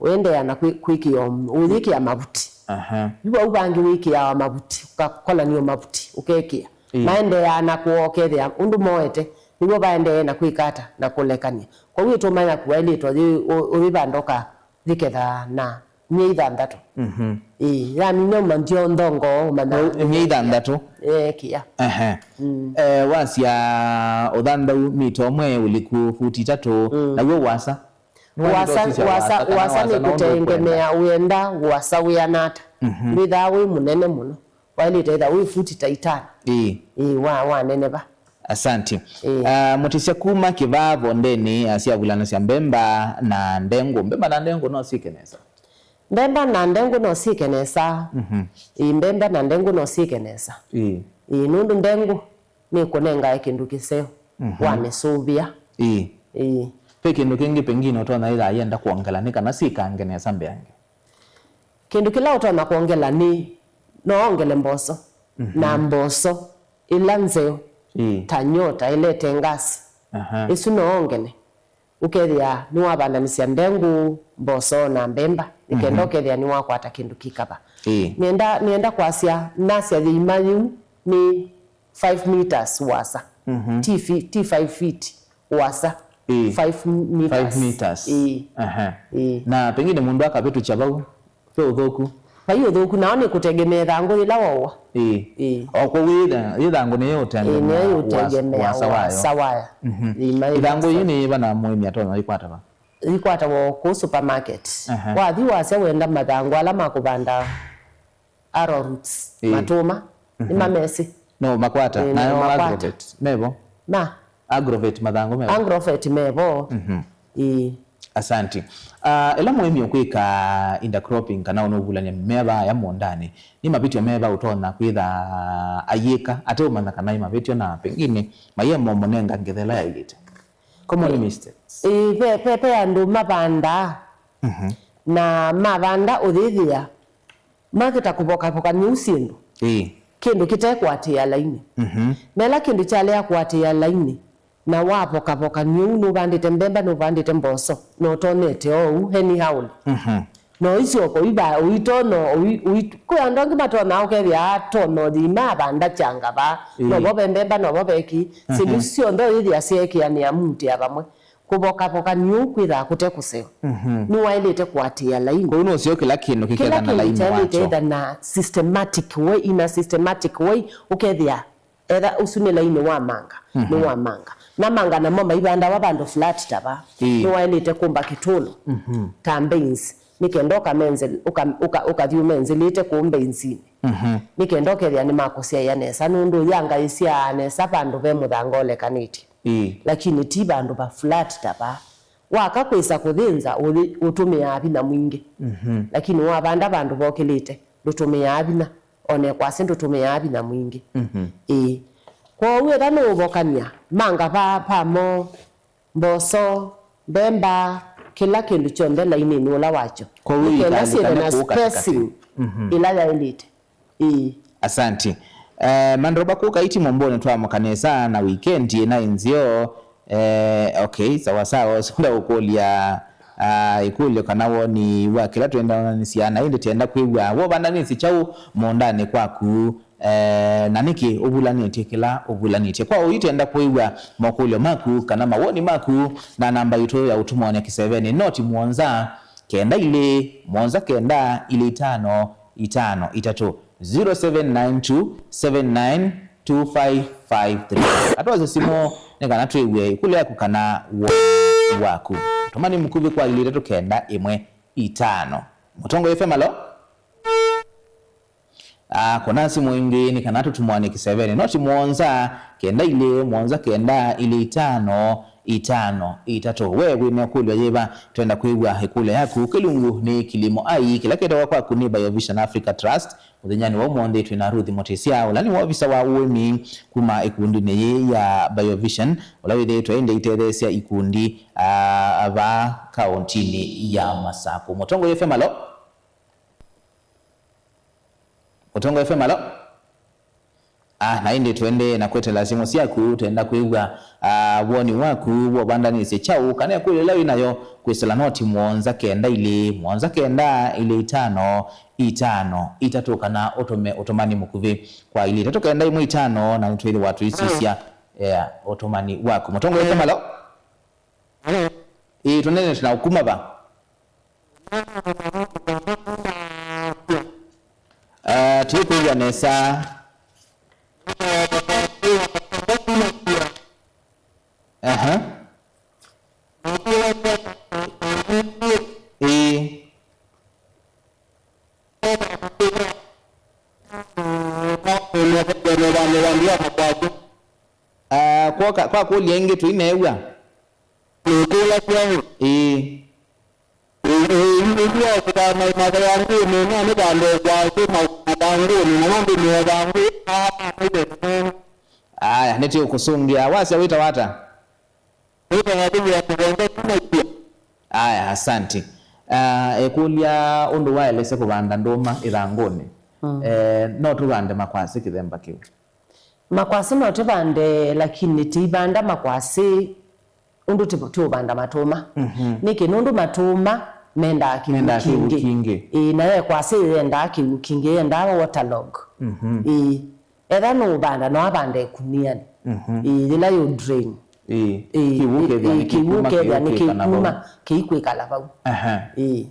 ũendeea na kwĩ-, kwĩkĩa, ũyĩkĩa mavuti. Aha. Yu vau vangĩ wĩkĩawa mavuti, ũkakolanio mavuti, ũkekĩa. Ĩĩ. Maendeeaa na kũokethĩa ũndũ moete, nĩw'o vaendee na kwĩka ata, na kũlekany'a. Kwoou ĩtũũma yaku waĩlĩte ũyĩ-, ũ-, ũyĩvanda ũka yĩkethaa na myei thanthatũ. Mhm. Ĩĩ, yamina ũmanthio nthongo, ũmanya. Ũ-, myei thanthatũ. Ĩĩ, kĩa. Ehe. Mm. Eh, wasya ũthanthau mita ũmwe, ũliku futi itatũ, mm, naw'o wasa? Nĩwandĩka ũsisya wasa, wasa, kana wasa wasa nĩ na ũndũ ũkwenda. Kũtengemea wĩenda wasa wĩana ata. Mhm. Ndwĩthaa wĩ mũnene mũno. Waĩlĩte ĩtha wĩ futi ta itano. Ĩĩ. Ĩĩ, wa, waneneva. Asante. Ĩĩ. Ah, mũtĩsya kuma Kĩvaa Vondenĩ, ah, syavulanasya mbemba na ndengũ. Mbemba na ndengũ no syĩke nesa? Mbemba na ndengũ no syĩke nesa. Mhm. Ĩĩ, mbemba na ndengũ no syĩke nesa. Ĩĩ. Ĩĩ, nũndũ ndengũ nĩkũnengae kĩndũ kĩseo, mhm, wamĩsũvĩa. Ĩĩ. Ĩĩ. Ve kĩndũ kĩngĩ pengine ũtonya ĩtha yenda kwongela nĩ kana syĩkange nesa mbeange? Kĩndũ kĩla ũtonya kwongela nĩ, no wongele mboso, mhm, na mboso ĩla nzeo, ĩĩ, ta nyota ĩlete ngasi, Aha. Ĩsu no ongele. Ũkethĩa nĩwavandanĩsya ndengũ, mboso na mbemba, nĩ kenda Mhm. ũkethĩa nĩwakwata kĩndũ kĩkava. Ĩĩ. Nĩenda, nĩenda kwasya, nasya yĩima yĩu nĩ five meters ũasa. Mhm. Ti fi-, ti five feet ũasa. Ĩĩ. Five meters. Five meters. Ĩĩ. Aha. Ĩĩ. Na pengine mũndũ akavĩtũkya vau, ve ũthũku? Vai ũthũku, nao nĩ kũtegemea ĩthangũ yĩla waũa. Ĩĩ. Ĩĩ. O kwoou yĩ tha-, yĩ thangũ nĩyo Ĩĩ, nĩyo ũtegemea ũasa, ũtegemea ũasa wayo. Ũasa wayo. Mhm. Ĩima yĩla Ĩthangũ yĩĩ nĩ yĩva na mũĩmi atonya ĩkwata va? Ĩkwatawa kũu supermarket. Aha. Wathi wasya wenda mathangũ ala ma kũvanda arrowroots, Ĩĩ. matũma, Mhm. nĩmamesĩ. No makwata. Ĩĩ, Nayo ma nĩmakwata. Agrovet mevo? Ma? Agrovet mathangũ mevo? Agrovet mevo. Mhm. Ĩĩ. Asanti. Ah, ĩla mũĩmi ũkwĩka intercropping kana ũnũvulany'a mĩmea vaya mũũndanĩ, nĩ mavĩtyo meva ũtonya kwĩtha ayĩka ateũmanya kana nĩ mavĩtyo na pengine mayemo mũnenga ngetha ĩla yaĩlĩte? Common mistakes. Ĩĩ, ve, ve, ve andũ mavandaa Mhm. na mavanda ũyĩthĩa makĩta kũvokavokany'a ũu syĩndũ. Ĩĩ. Kĩndũ kĩtekwatĩĩa lainĩ. Mhm. Na ĩla kĩndũ kyalea kũatĩĩa lainĩ, na wavokavokany'a ũu, nũvandĩte mbemba, nũvandĩte mboso, na ũtonete oou, anyhowly. Mhm. Na ũisyoka, ũiva, ũitono, ũi-, ũi-, kwĩ andũ angĩ matonaa ũkethĩa atono yĩima avanda kyanga vaa, Ĩĩ. novo ve mbemba, novo ve kĩ, syĩndũ Mhm. isu syonthe ũyĩthĩa syeekĩanĩa mutĩa vamwe. Kũvokavokany'a ũu kwĩthaa kũte kũseo. Mhm. Nĩwaĩlĩte kũatĩĩa lainĩ. Kwoou nũseo kĩla kĩndũ Kĩla kĩkethana kĩndũ lainĩ kyaĩlĩte wakyo. Ĩtha na systematic way, in a systematic way, ũkethĩa etha ũsu nĩ lainĩ wa manga, Mhm. nĩ wa manga. Na manga namo maivandawa vandũ flat ta va. Ĩĩ. Nĩwaĩlĩte kũmba kĩtũlũ, Mhm. ta beans, nĩ kenda ũkamenze-, ũka-, ũka-, ũkathi ũmenzĩlĩte kũu mbeansinĩ. Mhm. Nĩ kenda ũkethĩa nĩmakũsyaĩa nesa, nũndũ yanga ĩsyaa nesa vandũ ve mũthanga ũlekanĩtye. Ĩĩ. Lakini ti vandũ va flat ta vaa. Waka kwĩsa kũthĩnza, ũthi-, ũtũmĩaa vinya mwingĩ. Mhm. Lakini wavanda vandũ vokĩlĩte, ndũtũmĩaa vinya. Ona kwasya ndũtũmĩaa vinya mwingĩ. Mhm. Ĩĩ. Kwoou etha nũũvokany'a manga va pamo, mboso, mbemba, kĩla kĩndũ kyonthe lainĩnĩ ũla wakyo. Kwoou Nĩ kenda syĩthe ikalĩkane na kũu katikati. Spacing Mhm. ĩla yaĩlĩte. Ĩĩ. Asanti. Eh, Mandroba kũka iti mũmbũnĩ twamũka nesa na wikendi ĩna ĩnzeo. Eh, okay, sawa sawa, senda ũkũlya, ah, ĩkũlyo kana woni wa kĩla twenda onanĩsya, na ĩndĩ tenda kwĩw'a wovandanĩsye kyaũ mũũndanĩ kwaku, eh, na nĩkĩ ũvulanĩtye kĩla ũvulanĩtye. Kwa ũu itenda kwĩw'a mokũlyo maku kana mawoni maku, na namba itũ ya ũtũmwa nĩ kĩsevenĩ, noti mũonza, kenda ilĩ, mũonza kenda, ilĩ itano, itano itatũ, zero seven nine two seven nine two five five three. Atwasye simũ nĩ kana twĩw'e ĩkũlyo yaku kana woni waku. Tũmani mũkuvĩ kwa ilĩ itatũ kenda ĩmwe itano. Mũtongoi F M, alo? Ah, kũna simũ ĩngĩ nĩ kana tũtũmwanĩe kĩsevenĩ. Noti mũonza, kenda ilĩ, mũonza kenda, ilĩ itano, itano itatũ. We wĩna ĩkũlyo yĩva? Twenda kwĩw'a ĩkũlyo yaku. Kĩlungu nĩ Kilimo Ai, kĩla kĩtawa kwaku nĩ Biovision Africa Trust. Mũthenyanĩ wa ũmũnthĩ twĩ na Ruth Mũtĩsya, ũla nĩ wovisa wa ũĩmi kuma ĩkundinĩ yĩĩ ya Biovision, ũla wĩthĩĩtwe ĩndĩ aitetheesya ikundi, ah, vaa kaũntinĩ ya Masakũ. Mũtongoi F M, alo? Mũtongoi F M, alo? Ah, na ĩndĩ tũendee na kwetela simũ syaku, tũenda kwĩw'a, ah, woni waku, wovandanĩsye kyaũ, kana ĩkũlyo ĩla wĩ nayo, kwĩsĩla noti mũonza kenda ilĩ, mũonza kenda, ilĩ itano, itano itatũ, kana ũtũme ũtũmani mũkuvĩ kwa ilĩ itatũ kenda ĩmwe itano, na nĩtwĩthĩwa tũisisya, yeah, ũtũmani waku. Mũtongoi F M, alo? Ĩĩ, tũnene tũna ũkuma va? Ah, tũikwĩw'a nesa. Aha. Ĩĩ. Ah, kwoka, kwa kũlya ĩngĩ tũineew'a. Nĩkũlasya ĩ? Ĩĩ. Ĩĩ, ĩĩ, ĩndĩ wa kũtana mathangũnĩ, no nĩ vandũ kwasĩ ma-, mathangũnĩ, na nũndũ nĩ thangũ, aa, nĩ thangũ. Aya, nĩtũkũsũngĩa. Wasya wĩtawa ata? Wĩtawa William Wonga Kimakia. Aya, asanti. Ah, ekũlya ũndũ waelesya kũvanda ndũma ĩthangũnĩ. Mm. Eh, no tũvande makwasĩ kĩthemba kĩu? Makwasĩ no tũvande, lakini tũivanda makwasĩ Ũndũ ti, ti ũvanda matũma. Mhm. Nĩkĩ? Nũndũ matũma mendaa kĩw'ũ Mendaa kĩw'ũ kingĩ. kingĩ. Ĩĩ, nayo ekwasĩ yendaa kĩw'ũ kingĩ, yendaa waterlog. Mhm. Ĩĩ. Etha nũũvanda, no avande ĩkunianĩ. Mhm. Ĩĩ, yĩla yũ drain. Ĩĩ. Ĩĩ, Kĩw'ũ ĩĩ, kethĩa ĩĩ, nĩ kĩw'ũ kĩkuma, kethĩa nĩ kĩũkĩka na kĩkuma, vau. kĩikwĩkala vau. Aha. Ĩĩ.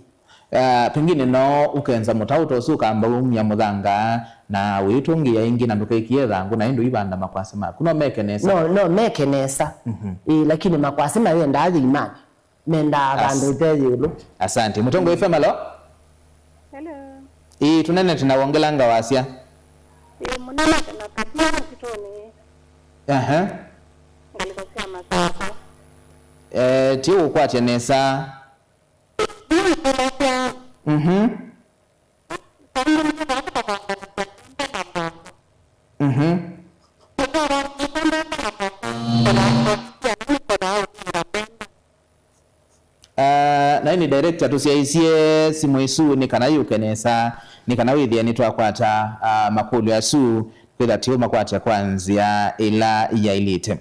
Ah, pengine no ũkenza mũtaũ ta ũsu ũkamba umya mũthanga na wĩtũngĩa ĩngĩ na ndũkaikie thangũ na ĩndĩ ũivanda makwasĩ maku. No meke nesa. No, no meke nesa. Mhm. Ĩĩ, lakini makwasĩ mayendaa yĩimanĩ. Mendaa As- vandũ ve yĩũlũ. Asante. Mũtongoi F M, alo? Hello. Ĩĩ, tũnenete na wongelanga wasya. Ĩĩ, mũnenete na Katia mũsitũnĩ. Aha. Ngalĩko sya Masako. Eh, ti ũkwatya nesa. Nĩkũlasya. Mhm. Mhm. Ah, na ĩndĩ director, tũsyaĩĩsye simũ ĩsu nĩ kana yũke nesa, nĩ kana wĩthĩe nĩtwakwata, ah, makũlyo asu, kwĩtha tĩũmakwatya kwa nzĩa ĩla yaĩlĩte.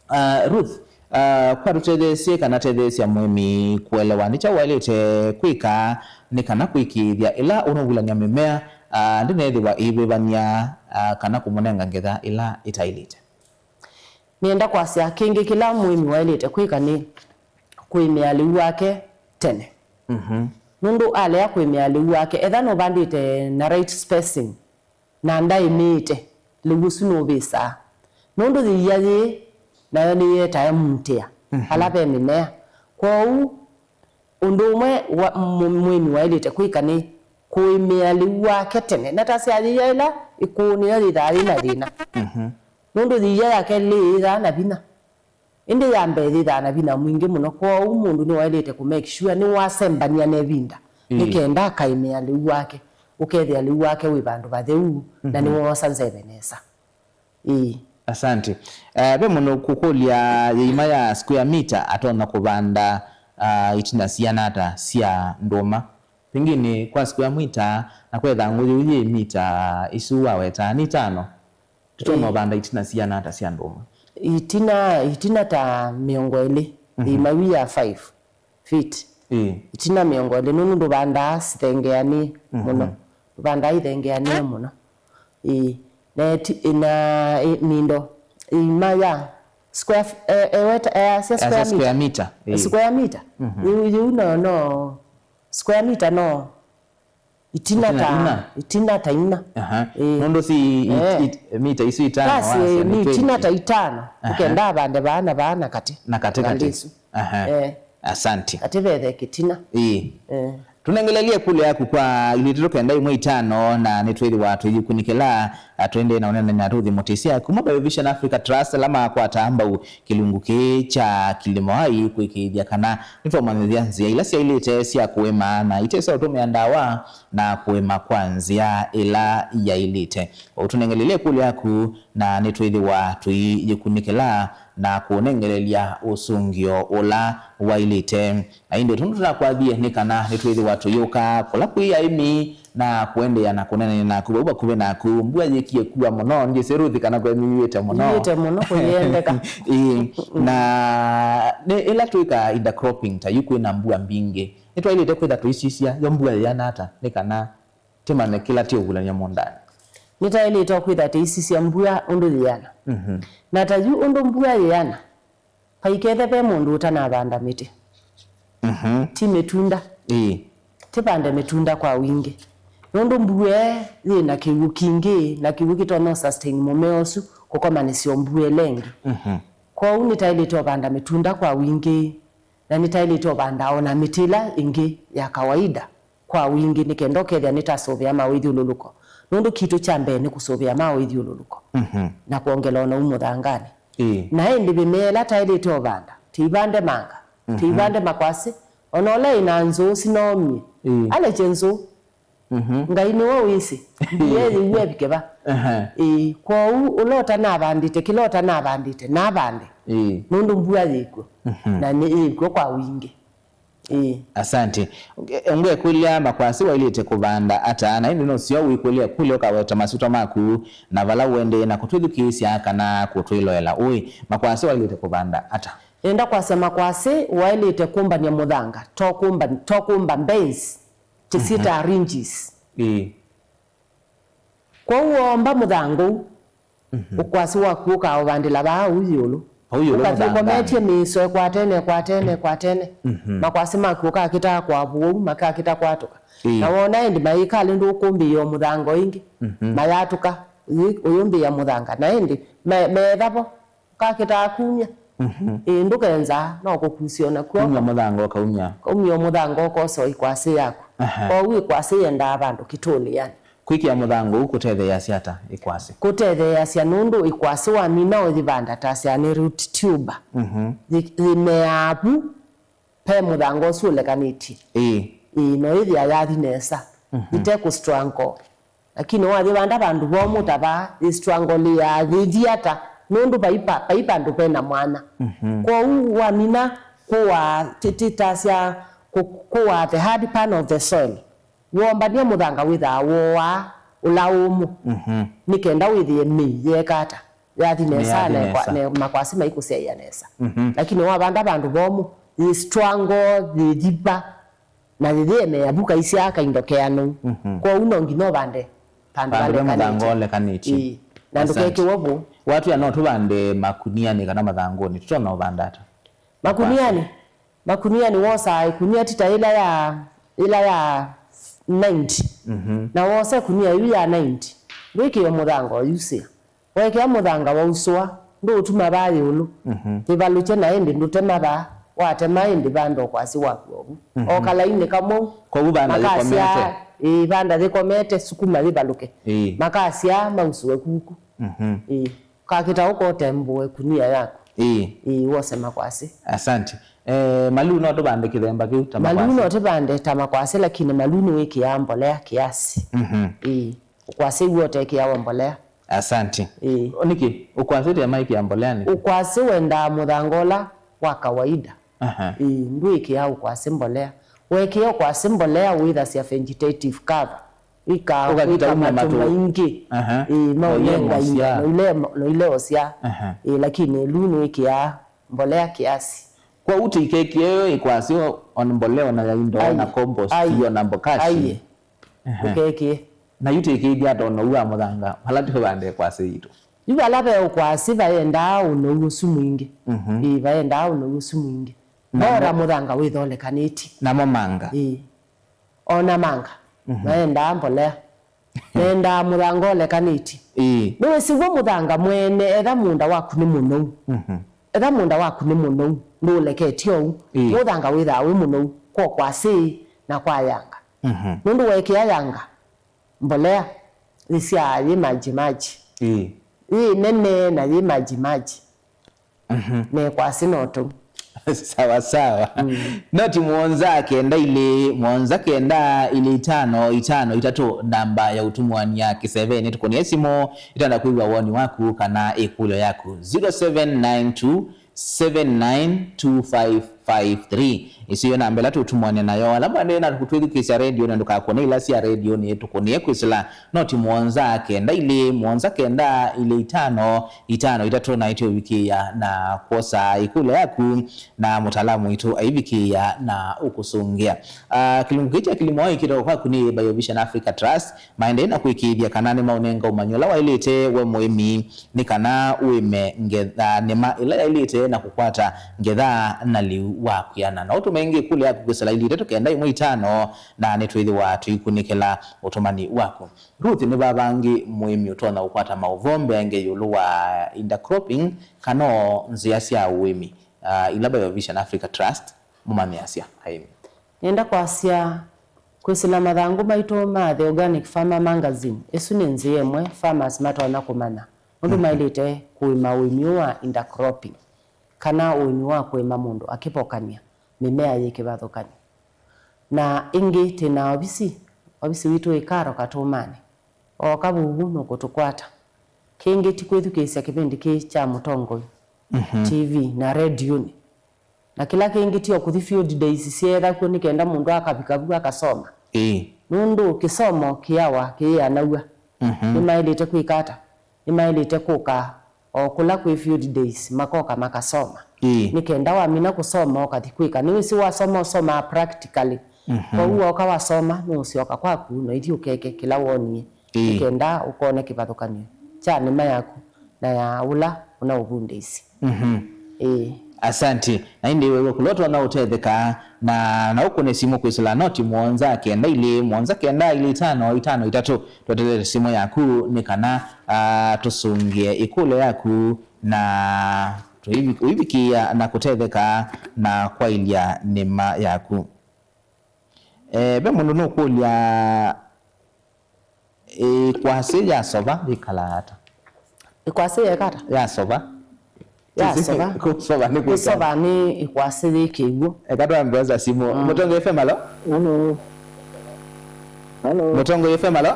Ah, Ruth, ah, kwa tũtetheesye kana tetheesya mũĩmi kũelewa nĩ kyaũ waĩlĩte kwĩka nĩ kana kũĩkĩĩthya ĩla ũnũvulany'a mĩmea, ah, ndĩneethĩwa ĩivĩvany'a, ah, kana kũmũnenga ngetha ĩla ĩtaĩlĩte. Nĩenda kwasya kĩngĩ kĩla mũĩmi waĩlĩte kwĩka nĩ kũĩmĩa lĩu wake tene. Mhm. Nũndũ alea kũĩmĩa lĩu wake, etha nũvandĩte na right spacing, na ndaĩmĩĩte, lĩu ũsu nũvĩsaa. Nũndũ yĩia yĩĩ, nayo nĩyĩetae mutĩa, mhm, vala ve mĩmea. Kwoou, ũndũ ũmwe wa, mũ-, mũĩmi waĩlĩte kwĩka nĩ kũĩmĩa lĩu wake tene. Na ta sya yĩia ĩla ĩkũũ nĩyo yĩthaa yĩ na thĩna. Mhm. Nũndũ yĩia yake ĩlĩ yĩthaa na vinya. Ĩndĩ ya mbee yĩthaa na vinya mwingĩ mũno, kwoou mũndũ nĩwaĩlĩte kũ make sure nĩwasembany'a na ĩvinda, ĩĩ, nĩ kenda akaĩmĩa lĩu wake, ũkethĩa lĩu wake wĩ vandũ vatheu, na, mhm, nĩwoosa nzeve nesa. Ĩĩ. Asante. Eh, ve mũndũ kũkũlya yĩima ya square meter atonya kũvanda, ah, itina siana ata sya ndũma? Pengine kwa square meter, na kwetha ngũyũ yĩ mita isu waweta nĩ itano, tũtonya, ĩĩ, ũvanda itina siana ata sya ndũma? Itina, itina ta mĩongo ĩlĩ, mhm, ĩima yu ya five feet. Ĩĩ. Itina mĩongo ĩlĩ, nũndũ ndũvandaa sithengeanĩe, mhm, mũno. Ndũvandaa ithengeanĩe mũno. Ĩĩ. Na ĩti-, ĩna, ĩ, nindo, ĩima ya square f-, e, e, weta, e, asya square meter. Square meter, ĩĩ. Square meter. Mhm. Yu, yu no, no, square meter no itina ta, itina ina? Itina ta ina. Aha. Ĩĩ. Nũndũ si it-, eh, it-, mita isu itano. Basi, wasya nĩ ni itina twenty. Ta itano. Aha. Ũkenda avande vaa na vaa na katĩ. Na katĩ katĩ. Ngalĩ isu. Aha. Eh. Asante. Katĩ vethe kĩtina. Ĩĩ. Eh. Tũnengelelye kũlyo yaku kwa ilĩ itatũ kenda ĩmwe itano, na nĩtwĩthĩwa tũyĩkunĩkĩla, ah, tũendee na ũnene na Ruth Mutisya kuma Biovision Africa Trust, ala makwataa mbau kĩlungu kĩĩ kya Kilimo Hai kũĩkĩĩthya kana nĩtwaũmanyĩthya nzĩa ila syaĩlĩte sya kũĩma na itesĩ wa ũtũmĩa ndawa na kũĩma kwa nzĩa ĩla yaĩlĩte. Ũtũnengelelye ĩkũlyo yaku na nĩtwĩthĩwa tũiyĩkunĩkĩla na kũũnengelelya ũsũngĩo ũla waĩlĩte. Na ĩndĩ tũndũ tũnakwathie nĩ kana nĩtwĩthĩwa tũyũka kũla kwĩ aĩmi na kũendeea na kũneenany'a naku vau vakuvĩ naku. Mbua yĩkie kua mũno, ndyĩsĩ Ruth kana kwenyu iyĩte mũno. Iyĩte mũno kũyĩendeka. Ĩĩ, na nĩ ĩla twĩkaa intercropping ta yu kwĩna mbua mbingĩ, nĩtwaĩlĩte kwĩtha tũisisya yo mbua yĩana ata nĩ kana tĩmanye kĩla tĩũvulany'a mũũndanĩ? Nĩtaĩlĩte kwĩtha tĩisisya mbua ũndũ yĩana. Mhm. Na ta yu ũndũ mbua yĩana, vaikethe ve mũndũ ũtanavanda mĩtĩ. Mhm. Ti mĩtunda. Ĩĩ. Tĩvande mĩtunda kwa wingĩ. Nũndũ mbua yĩ na kĩw'ũ kingĩ, na kĩw'ũ kĩtonya ũsustain mũmea ũsu kũkomanĩsya mbua ĩla ĩngĩ. Mhm. Kwoou nĩtaĩlĩte ũvanda mĩtunda kwa wingĩ, na nĩtaĩlĩte ũvanda o na mĩtĩ ĩla ĩngĩ ya kawaida kwa wingĩ nĩ kenda ũkethĩa nĩtasũvĩa ma ũithyũlũlũko. Nũndũ kitũ kya mbee nĩ kũsũvĩa ma ũithyũlũlũko, mhm, na kwongela ũnau mũthanganĩ. Ĩĩ. Na ĩndĩ mĩmea ĩla taĩlĩte ũvanda, tĩivande manga, mhm, tĩivande makwasĩ, o na ũla ĩna nzũũ sinoomie, ĩĩ, alekye nzũũ. Mhm. Ngai nĩwe wĩsĩ, mbua ĩyĩw'a ĩvike va. Aha. Ĩĩ, kwoou ũla ũtanavandĩte, kĩla ũtanavandĩte, navande. Ĩĩ. Nũndũ mbua yĩkw'o. Mhm. Na nĩ yĩkw'o kwa wingĩ. Ĩĩ. Asante. Nge-, ngwĩkũlya makwasĩ waĩlĩte kũvanda ata, na ĩndĩ nũseo wĩkũlya kũlya ũkaweta masyĩtwa maku na vala ũendee na kũtwĩthukĩĩsya kana kũtwĩloela. Ũĩ, makwasĩ waĩlĩte kũvanda ata? Nĩenda kwasya makwasĩ waĩlĩte kũmbany'a mũthanga, to kũmba, to kũmba bends, tĩsyĩtaa ridges. Ĩĩ. Kwoou woomba mũthanga ũu, ũkwasĩ waku ũkaũvandĩla vaa ũu ĩũlũ. Vau ĩũlũ ũkathi mũthanganĩ. Ũkometye mĩĩso ĩkwatene, ĩkwatene, ĩkwatene. Makwasĩ maku ũkakĩtaa kwavũ ũu, makakĩta kwatũka. Ĩĩ. Na wona ĩndĩ mayĩkalĩ ndũkũmbĩĩa o mũthanga o ĩngĩ, mayatũka, ũyũ, ũyũmbĩĩa mũthanga. Na ĩndĩ me-, meetha vo, ũkakĩtaa kumya. Ĩĩ, ndũkenza, no kũkusya o nakw'o. Kumya mũthanga ũkaumya. Kaumya o mũthanga ũkosa o ĩkwasĩ yaku. Aha. Kwoou ĩkwasĩ yendaa vandũ kĩtũlĩanĩ. Kwĩkĩa mũthanga ũu kũtetheeasya ata ĩkwasĩ? Kũtetheeasya nũndũ ĩkwasĩ wamina ũyĩvanda ta sya nĩ root tuber. Yĩ-, yĩmeaa vu pe mũthanga ũsu ũlekanĩtye. Ĩĩ. Ĩĩ, no ĩthĩa yathi nesa. Ite kũ strangle. Lakini wayĩvanda vandũ vomũ ta vaa, yĩ strangle ya yĩthi ata, nũndũ vai pa-, vai vandũ vena mwanya. Kwoou wamina kũaa, tĩ-, tĩtasya kũ-, kũaa the hard pan of the soil. Wombany'a mũthanga wĩthaa wooaa ũla ũmũ, nĩ kenda wĩthĩe mĩi yeeka ata, yathi nesa, nĩyathi na ĩkwa-, nesa, na makwasĩ maikũsyaĩa nesa. Lakini wavanda vandũ vomũ, yĩ strangle, yĩthiva, na yĩyĩemeea vu kaisyaa kaindo keanũ. Kwoou no nginya ũvande vandũ valekanĩtye. Vandũ ve mũthanga ũlekanĩtye. Ĩĩ. Na ndũkekĩwe vu. Watwĩa no tũvande makunianĩ kana mathangũnĩ, tũtonya ũvanda ata? Makunianĩ? Makunianĩ wosaa ĩkunia ti ta ĩla ya, ĩla ya ninety. Na wosa ĩkunia yu ya ninety, ndwĩkĩe mũthanga ũyusĩa. Weekĩa mũthanga wausũa, ndũũtuma vaa ĩũlũ. Ĩvalũkye na ĩndĩ ndũtema vaa, watema ĩndĩ vanda ũkwasĩ waku ovu. O kalainĩ kamwe u. Kwoou vanda yĩkomete. Ĩĩ, vanda yĩkomete, sukuma yĩvalũke. Ĩĩ. Makasya mausũe kuku. Ĩĩ. Ũkakĩta ũkotembũe kunia yaku. Ĩĩ. Ĩĩ, wose makwasĩ. Asante. Eh, maluu no tũvande kĩthemba kĩu ta makwasĩ? Maluu no tũvande ta makwasĩ, lakini maluu nĩwĩkĩaa mbolea kiasi. Ĩĩ. Ũkwasĩ w'o ũtekĩawa mbolea. Asante. Ĩĩ. Nĩkĩ? Ũkwasĩ te maĩkĩa mboleanĩ? Ũkwasĩ wendaa mũthanga ũla wa kawaida. Aha. Ĩĩ, ndwĩkĩaa ũkwasĩ mbolea. Wekĩa ũkwasĩ mbolea wĩthasya vegetative cover. Ĩka-, ũkakita ĩka uma matũ matũ maingĩ. Aha. Ĩĩ, maũnenga indo, noile, noile osya. Aha. Ĩĩ, lakini ĩlu nĩwĩkĩaa mbolea kiasi. Kwa ũtĩkekĩe ĩkwasĩ on mbolea ona ya indo, ai, ona compost, ai, ona mbokashi. Ai. Ehe. Ndũkekĩe. Na yu tĩkĩithya ata ũnou wa mũthanga vala twĩvande ĩkwasĩ yitũ? Yu vala ve ũkwasĩ vaendaa ũnou ũsu mwingĩ. Mhm. Ĩĩ, vaendaa ũnou ũsu mwingĩ. Na bora mo-, mũthanga wĩtholekanĩtye. Namo manga? Ĩĩ. Ona manga. Mhm. Maendaa mbolea. Mendaa mũthanga ũlekanĩtye. Ĩĩ. Nĩwĩsĩ w'o mũthanga mwene, etha mũũnda waku nĩ mũnou. Mhm. Etha mũũnda waku nĩ mũnou, ndũũleketye ũu. Ĩĩ. Mũthanga wĩthaa wĩ mũnou kwa ũkwasĩ na kwa yanga. Mhm. Nũndũ weekĩa yanga mbolea, yĩsyaa yĩ maji maji. Ĩĩ. Yĩ nene na yĩ maji maji. Mhm. Na ĩkwasĩ no tũu. Sawa sawa. Mm. Noti mũonza kenda ilĩ, mũonza kenda ilĩ itano itano itatũ, namba ya ũtũmũanĩa kĩsevenĩ. Tũkũnĩe simũ, ĩtenda kwĩw'a woni waku kana ĩkũlyo yaku. Zero seven nine two, seven nine two five five three. Ĩsu yo namba ĩla tũtũmũanĩa nayo. Ala mwendee na kũtwĩthukĩĩsya redionĩ, ndũkakũne ila sya redionĩ, tũkũnĩe kwĩsĩla noti mũonza kenda ilĩ, mũonza kenda ilĩ itano itano itatũ, na ĩtũvikĩĩa na kwosa ĩkũlyo yaku, na mũtaalamu witũ aivikĩĩa na ũkũsũngĩa. Ah, kĩlungu kĩĩ kya kĩlimo kĩtawa kwaku nĩ Biovision Africa Trust, maendee na kũĩkĩĩthya kana nĩmaũnenga ũmanyi ũla waĩlĩte we mũĩmi, nĩ kana ũĩme ngetha, nĩma ĩla yaĩlĩte na kũkwata ngetha na lĩu wa kwĩanana. Ũtũme ĩngĩ ĩkũlyo yaku kwĩsĩla ilĩ itatũ kenda ĩmwe itano, na nĩtwĩthĩwa tũikunĩkĩla ũtũmani waku. Ruth, nĩ va vangĩ mũĩmi ũtonya kũkwata maũvoo mbeange ĩũlũ wa intercropping kana o nzĩa sya ũĩmi, ah, ila Biovision Africa Trust mũmanyĩasya aĩmi? Nĩenda kwasya, kwĩsĩla mathangũ maitũ ma The Organic Farmer Magazine, ĩsu nĩ nzĩa ĩmwe farmers matonya kũmanya ũndũ maĩlĩte kũĩma ũĩmi ũũ wa intercropping, kana ũĩmi wa kũĩma mũndũ akĩvokany'a mĩmea yĩ kĩvathũkany'o. Na ĩngĩ twĩ na ovisi, ovisi witũ wĩ Karo Katũmanĩ. Ooka vuvu nũkũtũkwata. Kĩngĩ ti kwĩthukĩĩsya kĩvĩndĩ kĩĩ kya Mũtongoi, mhm, T V na redionĩ. Na kĩla kĩngĩ ti o kũthi field days syeethaw'o nĩ kenda mũndũ akavika vu akasoma. Ĩĩ. Nũndũ kĩsomo kĩawa kĩyĩanaw'a. Mhm. Nĩmaĩlĩte kwĩka ata? Nĩmaĩlĩte kũka o kũla kwĩ field days, makoka makasoma. Ĩĩ. Nĩ kenda wamina kũsoma ũkathi kwĩka. Nĩwĩsĩ wasoma ũsomaa practically. Mhm. Kwoou woka wasoma, nũũsyoka kwaku na ũithi ũkeke kĩla woonie. Ĩĩ. Nĩ kenda ũkone kĩvathũkany'o kya nĩma yaku na ya ũla ũnaũvundĩisye. Mhm. Ĩĩ. Asante. Na ĩndĩ wewe kũla ũtonya ũtetheka na, na ũkũne simũ kwĩsĩla noti mũonza kenda ilĩ, mũonza kenda ilĩ itano itano itatũ. Twetelee simũ yaku nĩ kana, ah, tũsũngĩe ĩkũlyo yaku na tũivi-, ũivikĩĩa na kũtetheka na kwaĩlya nĩma yaku. Eh, ve mũndũ nũkũlya, ĩkwasĩ yasova yĩkalaa ata? Ĩkwasĩ yeka ata? Yasova. Yasova. Kũsova nĩ kwĩka. Kũsova nĩ ĩkwasĩ yĩ kĩw'ũ. Eka twambe kwosa simũ. Mm. Mũtongo F M, alo? Alo. Alo. Mũtongo F M, alo?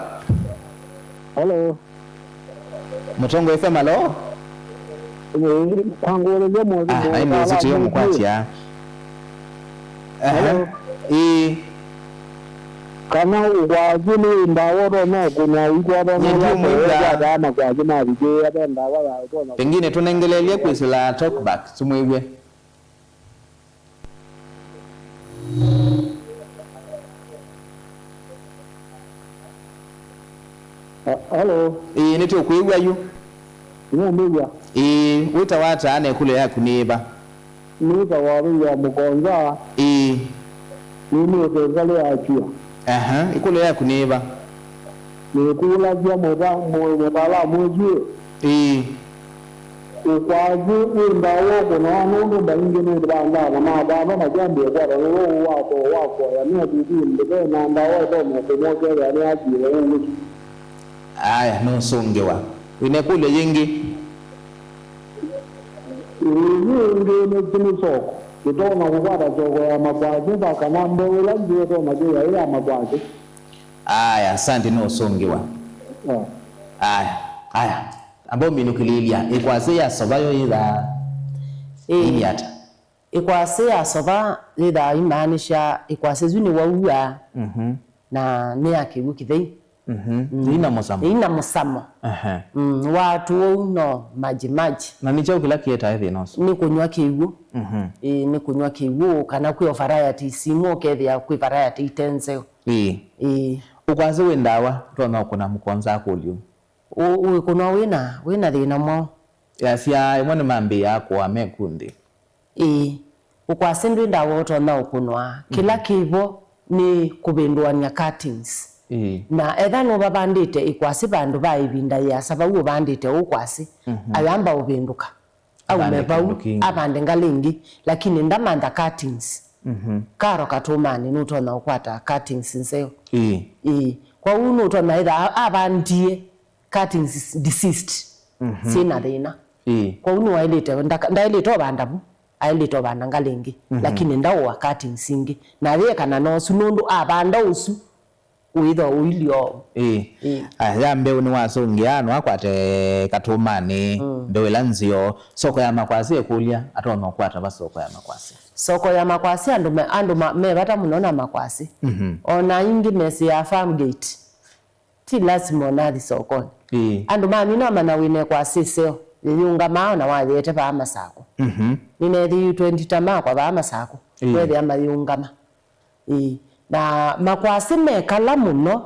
Alo. Mũtongo F M, alo? Ĩĩ, kwangũlĩlya mũthĩ. Ah, ai nĩsĩ tũyĩmũkwatya. Aha. Alo. Ĩĩ. Kana ũkwasĩ nĩ ndawa ũtonya ũkũnwa ũikwata nĩ ũla ndiũmwĩw'a. Ũkwata makwasĩ mavikĩĩa ve ndawa ya ũtonya. Pengine tũnengeleelye kwĩsĩla talkback, tũmwĩw'e. A-, alo? Ĩĩ, nĩtũkwĩw'a yu. Nĩũmĩw'a? Ĩĩ, wĩtawa ata na ĩkũlyo yaku nĩ yĩva? Nĩtawa Wĩw'a Mũkonza. Ĩĩ. Nĩnĩte ngalĩ ya Kyua. Aha, ĩkũlyo yaku nĩ yĩva? Nĩkũlasya mũta-, mũ-, mũtaalamu ũsu ĩ. Ĩĩ. Ũkwasĩ wĩ ndawa ũkũnawa nũndũ mbaingĩ nĩvandaa na mavanda makyambĩĩa kwata nũũ wakwa wa kũoya nĩ athuthi ndĩve na ndawa ĩtonya kũmwokethĩa nĩ athie ũu ũsu. Aya, nũsũngĩwa. Wĩna ĩkũlyo yĩngĩ? Ĩĩ, yĩngĩ nĩ kĩnĩ soko. Ĩtonya kũkwata soko ya makwasĩ va kana mbeũ ĩla nzeo ĩtonya kwĩya ĩ ya makwasĩ. Aya, asante, nũsũngĩwa. Ah. Aya, aya. Amba ũminũkĩlĩĩlya, ĩkwasĩ yasova yo yĩthaa ĩilyĩ ata? Ĩkwasĩ yasova yĩthaa imaanisha ĩkwasĩ yu nĩwaua. Mhm. Na nĩ ya kĩw'ũ kĩthei. Mhm. Mm. Ĩina mũsamo. Ĩina mũsamo. Ehe. Mm, watu ũu no maji maji. Na nĩ kyaũ kĩla kĩetae thĩna ũsu? Nĩ kũnyw'a kĩw'ũ. Mhm. Ĩĩ, nĩ kũnyw'a kĩw'ũ, kana kwĩ o varieties imwe ũkethĩa kwĩ variety ite nzeo. Ĩĩ. Ĩĩ. Ũkwasĩ wĩ ndawa ũtonya ũkũna mũkonza akũlyo? Ũ-, ũikũnwa wĩna, wĩna thĩna mwaũ? Yasya ĩmwe nĩmambĩĩaa kũa me kũnthĩ. Ĩĩ. Ũkwasĩ ndwĩ ndawa ũtonya ũkũnwa. Kĩla kĩvo nĩ kũvĩndũanĩa cuttings. Ĩĩ. Na etha nũvavandĩte ĩkwasĩ vandũ va ĩvinda yĩasa vau ũvandĩte ũkwasĩ, mhm, ayamba ũvĩndũka. Aume vau, avande ngalĩ ĩngĩ, lakini ndamantha cuttings. Mhm. Karo katũmanĩ nũtonya ũkwata cuttings nzeo. Ĩĩ. Ĩĩ. Kwoou nũtonya ĩtha avandie cuttings deceased, mhm, syĩ na thĩna. Ĩĩ. Kwoou nĩwaĩlĩte, ndaka-, ndaĩlĩte ũvanda vu, aĩlĩte ũvanda ngalĩ ĩngĩ, mhm, lakini ndaũa cuttings ingĩ. Na ayĩekana nosu nũndũ avanda ũsu, wĩthwa ũilye ũu. Ĩĩ. Ĩĩ. Aya, ya mbeũ nĩwasũngĩa, no akwate katũmanĩ, mm, mbeũ ĩla nzeo. Soko ya makwasĩ ĩkũlya, atonya ũkwata va soko ya makwasĩ? Soko ya makwasĩ, andũ me, andũ ma, me vata mũno na makwasĩ. Mhm. O na aingĩ mesĩaa farm gate. Ti lasima ũnathi sokonĩ. Ĩĩ. Andũ mamina mana wĩna ĩkwasĩ ĩseo, yĩyũngamaa ona wayeete vaa Masakũ. Mhm. Nĩneethĩie twenty ta makwa vaa Masakũ, ĩĩ, weethĩa mayĩũngama. Ĩĩ. Na makwasĩ mekala mũno,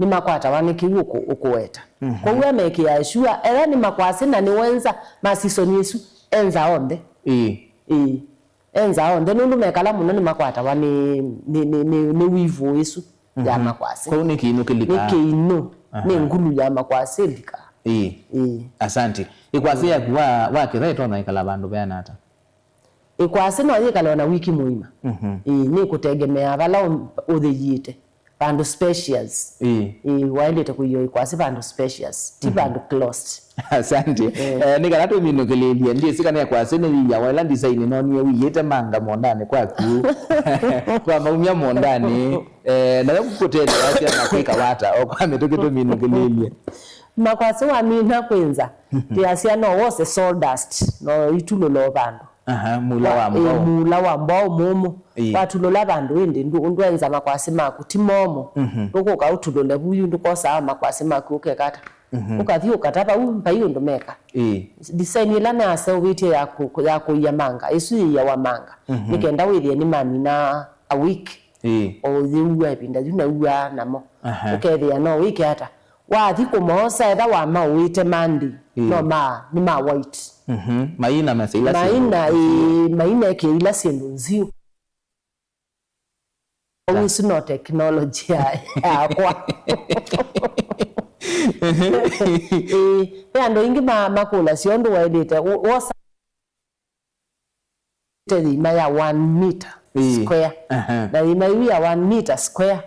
nĩmakwatawa nĩ kĩw'ũ ũkũ-, ũkũweta. Mhm. Kwoou amekĩaa sure, ethwa nĩ makwasĩ na nĩwenza ma season ĩsu, enza onthe. Ĩĩ. Ĩĩ. Enza onthe, nũndũ mekala mũno nĩmakwatawa nĩ, nĩ, nĩ, nĩ, nĩ wivu ĩsu ya, mhm, makwasĩ. Kwoou nĩ kĩinũ kĩlikaa. Nĩ kĩinũ, aha, nĩ ngulu ya makwasĩ ĩlikaa. Ĩĩ. Ĩĩ. Asante. Ĩkwasĩ yaku wa, waketha ĩtonya ĩkala vandũ veana ata? Ĩkwasĩ no yĩkale ona wiki mũima. Mhm. Ĩĩ, nĩ kũtegemea vala ũ-, ũthĩiĩte. Vandũ spacious. Ĩĩ. Ĩĩ, waĩlĩte kũia ĩkwasĩ vandũ spacious, ti, mhm, vandũ closed. Asante. Eh. Eh, nĩ kana tũminũkĩlĩĩlye, ndyĩsĩ kana ĩkwasĩ nĩyĩawa ĩla design noonie ũiĩte manga mũũndanĩ kwaku. Kwa maumya mũũndanĩ, eh, nayo kũtethya asya na kwĩka wata, o kwa mĩtũkĩ tũminũkĩlĩĩlye. Makwasĩ wamina kwĩnza, mhm, ndĩasya no wose sawdust, no itulũla o vandũ. Aha, mula wa, wa mbaũ. Ĩĩ, mula wa mbaũ mũmũ. Ĩĩ. Watulũla vandũ ĩndĩ ndũ-, ndwenza makwasĩ maku, ti momũ. Mhm. Ndũkũka ũtulũle vu yu, ndũkosaa makwasĩ maku ũkeka ata? Mhm. Ũkathi ũkata vau, vai ũndũ meka. Ĩĩ. Design ĩla naseũvĩtye ya kũ-, ya kũia manga, ĩsu yĩiawa manga. Mhm. Nĩ kenda wĩthĩe nĩmamina a week. Ĩĩ. O ũyĩua ĩvinda yu nauaa namo. Aha. Ũkethĩa no wĩke ata? Wathi kũmosa, etha wamaũĩte Monday, ĩĩ, no ma, nĩ ma white. Mhm. Maina mesa ila syĩndũ. Maina, ĩĩ, maina ĩkĩe ila syĩndũ nziũ. Ũu, ĩsu no technology ya, yakwa. Ĩĩ, ve andũ aingĩ ma-, makũlasya ũndũ waĩlĩte, wo-, wosa te yĩima ya one meter, ĩĩ, square. Aha. Na yĩima yu ya one meter square,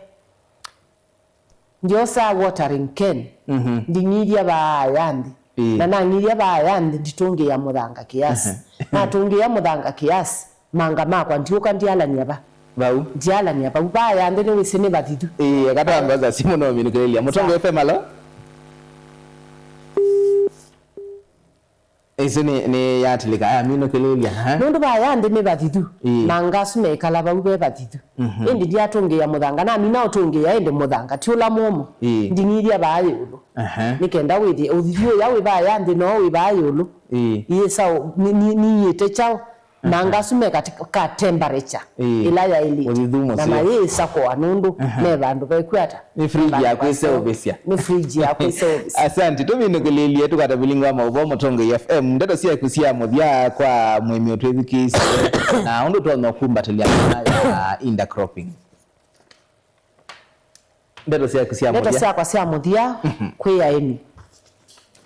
ndyosaa watering can, mhm, nding'ithya vaaya nthĩ. Ĩĩ. Na nang'ithya vaaya nthĩ, nditũngĩĩa mũthanga kĩasi. Aha. Natũngĩĩa mũthanga kĩasi, manga makwa ndiũka ndialany'a va. Vau. Ndialany'a vau. Vaaya nthĩ nĩwĩsĩ nĩ vathithu. Ĩĩ, eka twambaza simũ no minũkĩlĩlya. Mũtongo F M, alo? Ĩsu nĩ, nĩ yatilĩka, aya minũkĩlĩlya, ha? Nũndũ vaaya nthĩ nĩ vathithu, ĩĩ, manga asu mekala vau ve vathithu. Mhm. Ĩndĩ ndiatũngĩĩa mũthanga, namina ũtũngĩĩa ĩndĩ mũthanga, ti ũla mũmũ. Ĩĩ. Nding'ithya vaa ĩũlũ. Aha. Nĩ kenda wĩthĩe, ũthithu ũya wĩ vaaya nthĩ, no wĩ vaa ĩũlũ. Ĩĩ. Ĩĩ, sawa, nĩ, nĩ, nĩiĩte kyaũ? Manga asu me katĩ ka temperature, ĩĩ, ĩla yaĩlĩte. Ũthithu mũseo. Na mayĩĩsa kũa nũndũ, aha, me vandũ vekw'a ata? Nĩ fridge ya kwĩseũvĩsya. Nĩ fridge ya kwĩseũvĩsya. Asante, tũminũkĩlĩlye tũkatavilinga wa maũvoo Mũtongoi F M. Ndeto syaku sya mũthya kwa mũĩmi ũtwĩthukĩĩsye na ũndũ ũtonya kumbatĩlya mĩmea ya intercropping. Ndeto syaku sya mũthya. Ndeto syakwa sya mũthya, mhm, kwĩ aĩmi.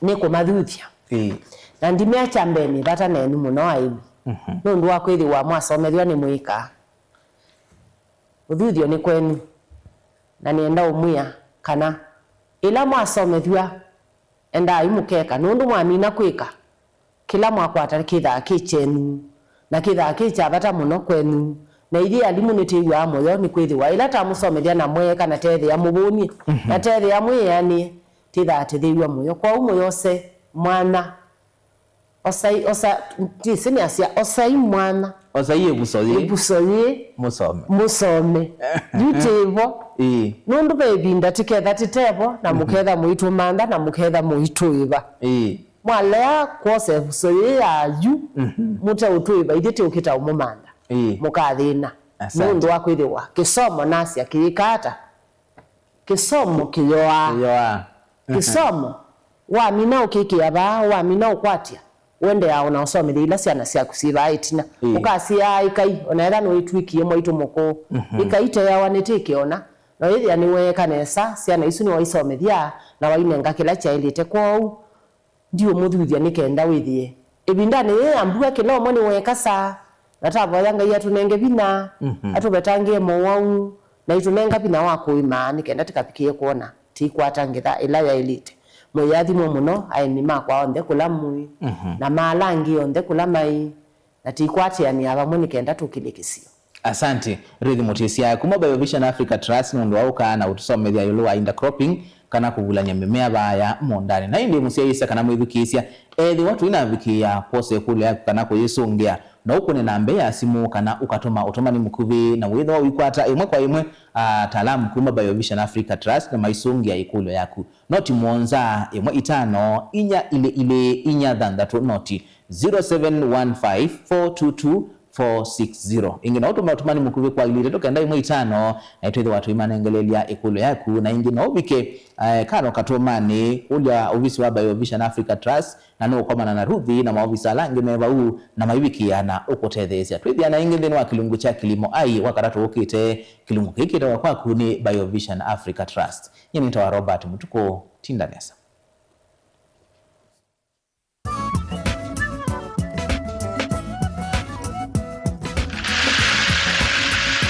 Nĩ kũmathuthya. Ĩĩ. Na ndimea kya mbee nĩ vata nenyu mũno aĩmi. Mhm. Nũndũ wa kwĩthĩwa mwasomethw'a nĩ mwĩkaa. Ũthuthyo nĩ kwenyu. Na nĩenda ũmwĩa kana ĩla mwasomethw'a, endai mũkeka, nũndũ mwamina kwĩka, kĩla mwakwata kĩthaa kĩ kyenyu, na kĩthaa kĩ kya vata mũno kwenyu. Na ithyĩ alimũ nĩtwĩw'aa mũyo, nĩkwĩthĩwa ĩla twamũsomethya na mweeka na teethĩa mũvũnie, mhm, na teethĩa mwĩanĩe, twĩthaa tũthĩw'a mũyo. Kwoou mũyose mwanya, osai, osa, ndĩsĩ nĩasya, osai mwanya. Osai ĩvuso yĩĩ. Ĩvuso yĩĩ. Mũsome. Mũsome. Yu twĩvo. Ĩĩ. Nũndũ ve ĩvinda tũketha tũtevo, na, mhm, mũketha mũitũmantha, na mũketha mũitũĩva. Ĩĩ. Mwalea kwosa ĩvuso yĩĩ ya yu, mhm, mũteũtũĩva, ithyĩ tũkĩta ũmũmantha. Ĩĩ. Mũkathĩna. Asante. Nũndũ wa kwĩthĩwa kĩsomo nasya kĩyĩka ata? Kĩsomo kĩyoaa. Kĩyoaa. Mhm. Kĩsomo, wamina ũkĩkĩa vaa, wamina ũkwatya, ũendeea o na ũsomethya ila syana syaku syĩ vaa ĩtina. Ĩĩ. Ũkasyaa ĩkai, o na etha nĩwĩtw'ĩkie mwaitũ mũkũũ. Mhm. Ĩkai teawa nĩtĩke ona, na wĩthĩa nĩweeka nesa, syana isu nĩwaisomethya, na wainenga kĩla kyaĩlĩte. Kwoou, ndiũmũthuthya nĩ kenda wĩthĩe. Ĩvindanĩ yĩĩ ya mbua, kĩla ũmwe nĩweeka saa, na tavoya Ngai atũnenge vinya, mhm, atũvetangĩe mowau, na itũnenga vinya wa kũĩma nĩ kenda tũkavikĩe kwona tũikwata ngetha ĩla yaĩlĩte. Mũiathimwe mũno, aĩmi makwa onthe kũla mũĩ, mhm, na ma ala angĩ onthe kũla maĩ, na tũikwatĩanĩa vamwe nĩ kenda tũkĩle kĩsio. Asante, Ruth Mutisya, kuma Biovision Africa Trust, nũndũ wa ũka na ũtũsomethya ĩũlũ wa intercropping, kana kũvulany'a mĩmea vaaya mũũndanĩ. Na ĩndĩ mũsyaĩĩsya kana mwĩthukĩĩsya, ethĩwa tũinavikĩĩa kwosa ĩkũlyo yaku kana kũyĩsũngĩa, no ũkũne namba ya simũ kana ũkatũma ũtũmani mũkuvĩ, na wĩthĩwa ũikwata ĩmwe kwa ĩmwe, ataalamu kuma Biovision Africa Trust nĩmaisũngĩa ĩkũlyo yaku. Noti mũonza, ĩmwe itano, inya ilĩ ilĩ, inya thanthatũ, noti zero seven one five four two two four six zero. Ĩngĩ no ũtũme ũtũmani mũkuvĩ kwa ilĩ itatũ kenda ĩmwe itano, na ĩtwĩthĩwa tũimanengelelya ĩkũlyo yaku. Na ĩngĩ no ũvike, eh, kana katũmanĩ kũlya ovisi wa Biovision Africa Trust, na nũũkomana na Ruthi na maovisa ala angĩ me vau, na maivikĩĩa na ũkũtetheesya. Twĩthĩana ĩngĩ nthĩnĩ wa kĩlungu kya Kilimo Ai, wa katatũ ũkĩte, kĩlungu kĩĩ kĩtawa kwaku nĩ Biovision Africa Trust. Nyie nĩtawa Robert Mũtukũ. Tinda nesa.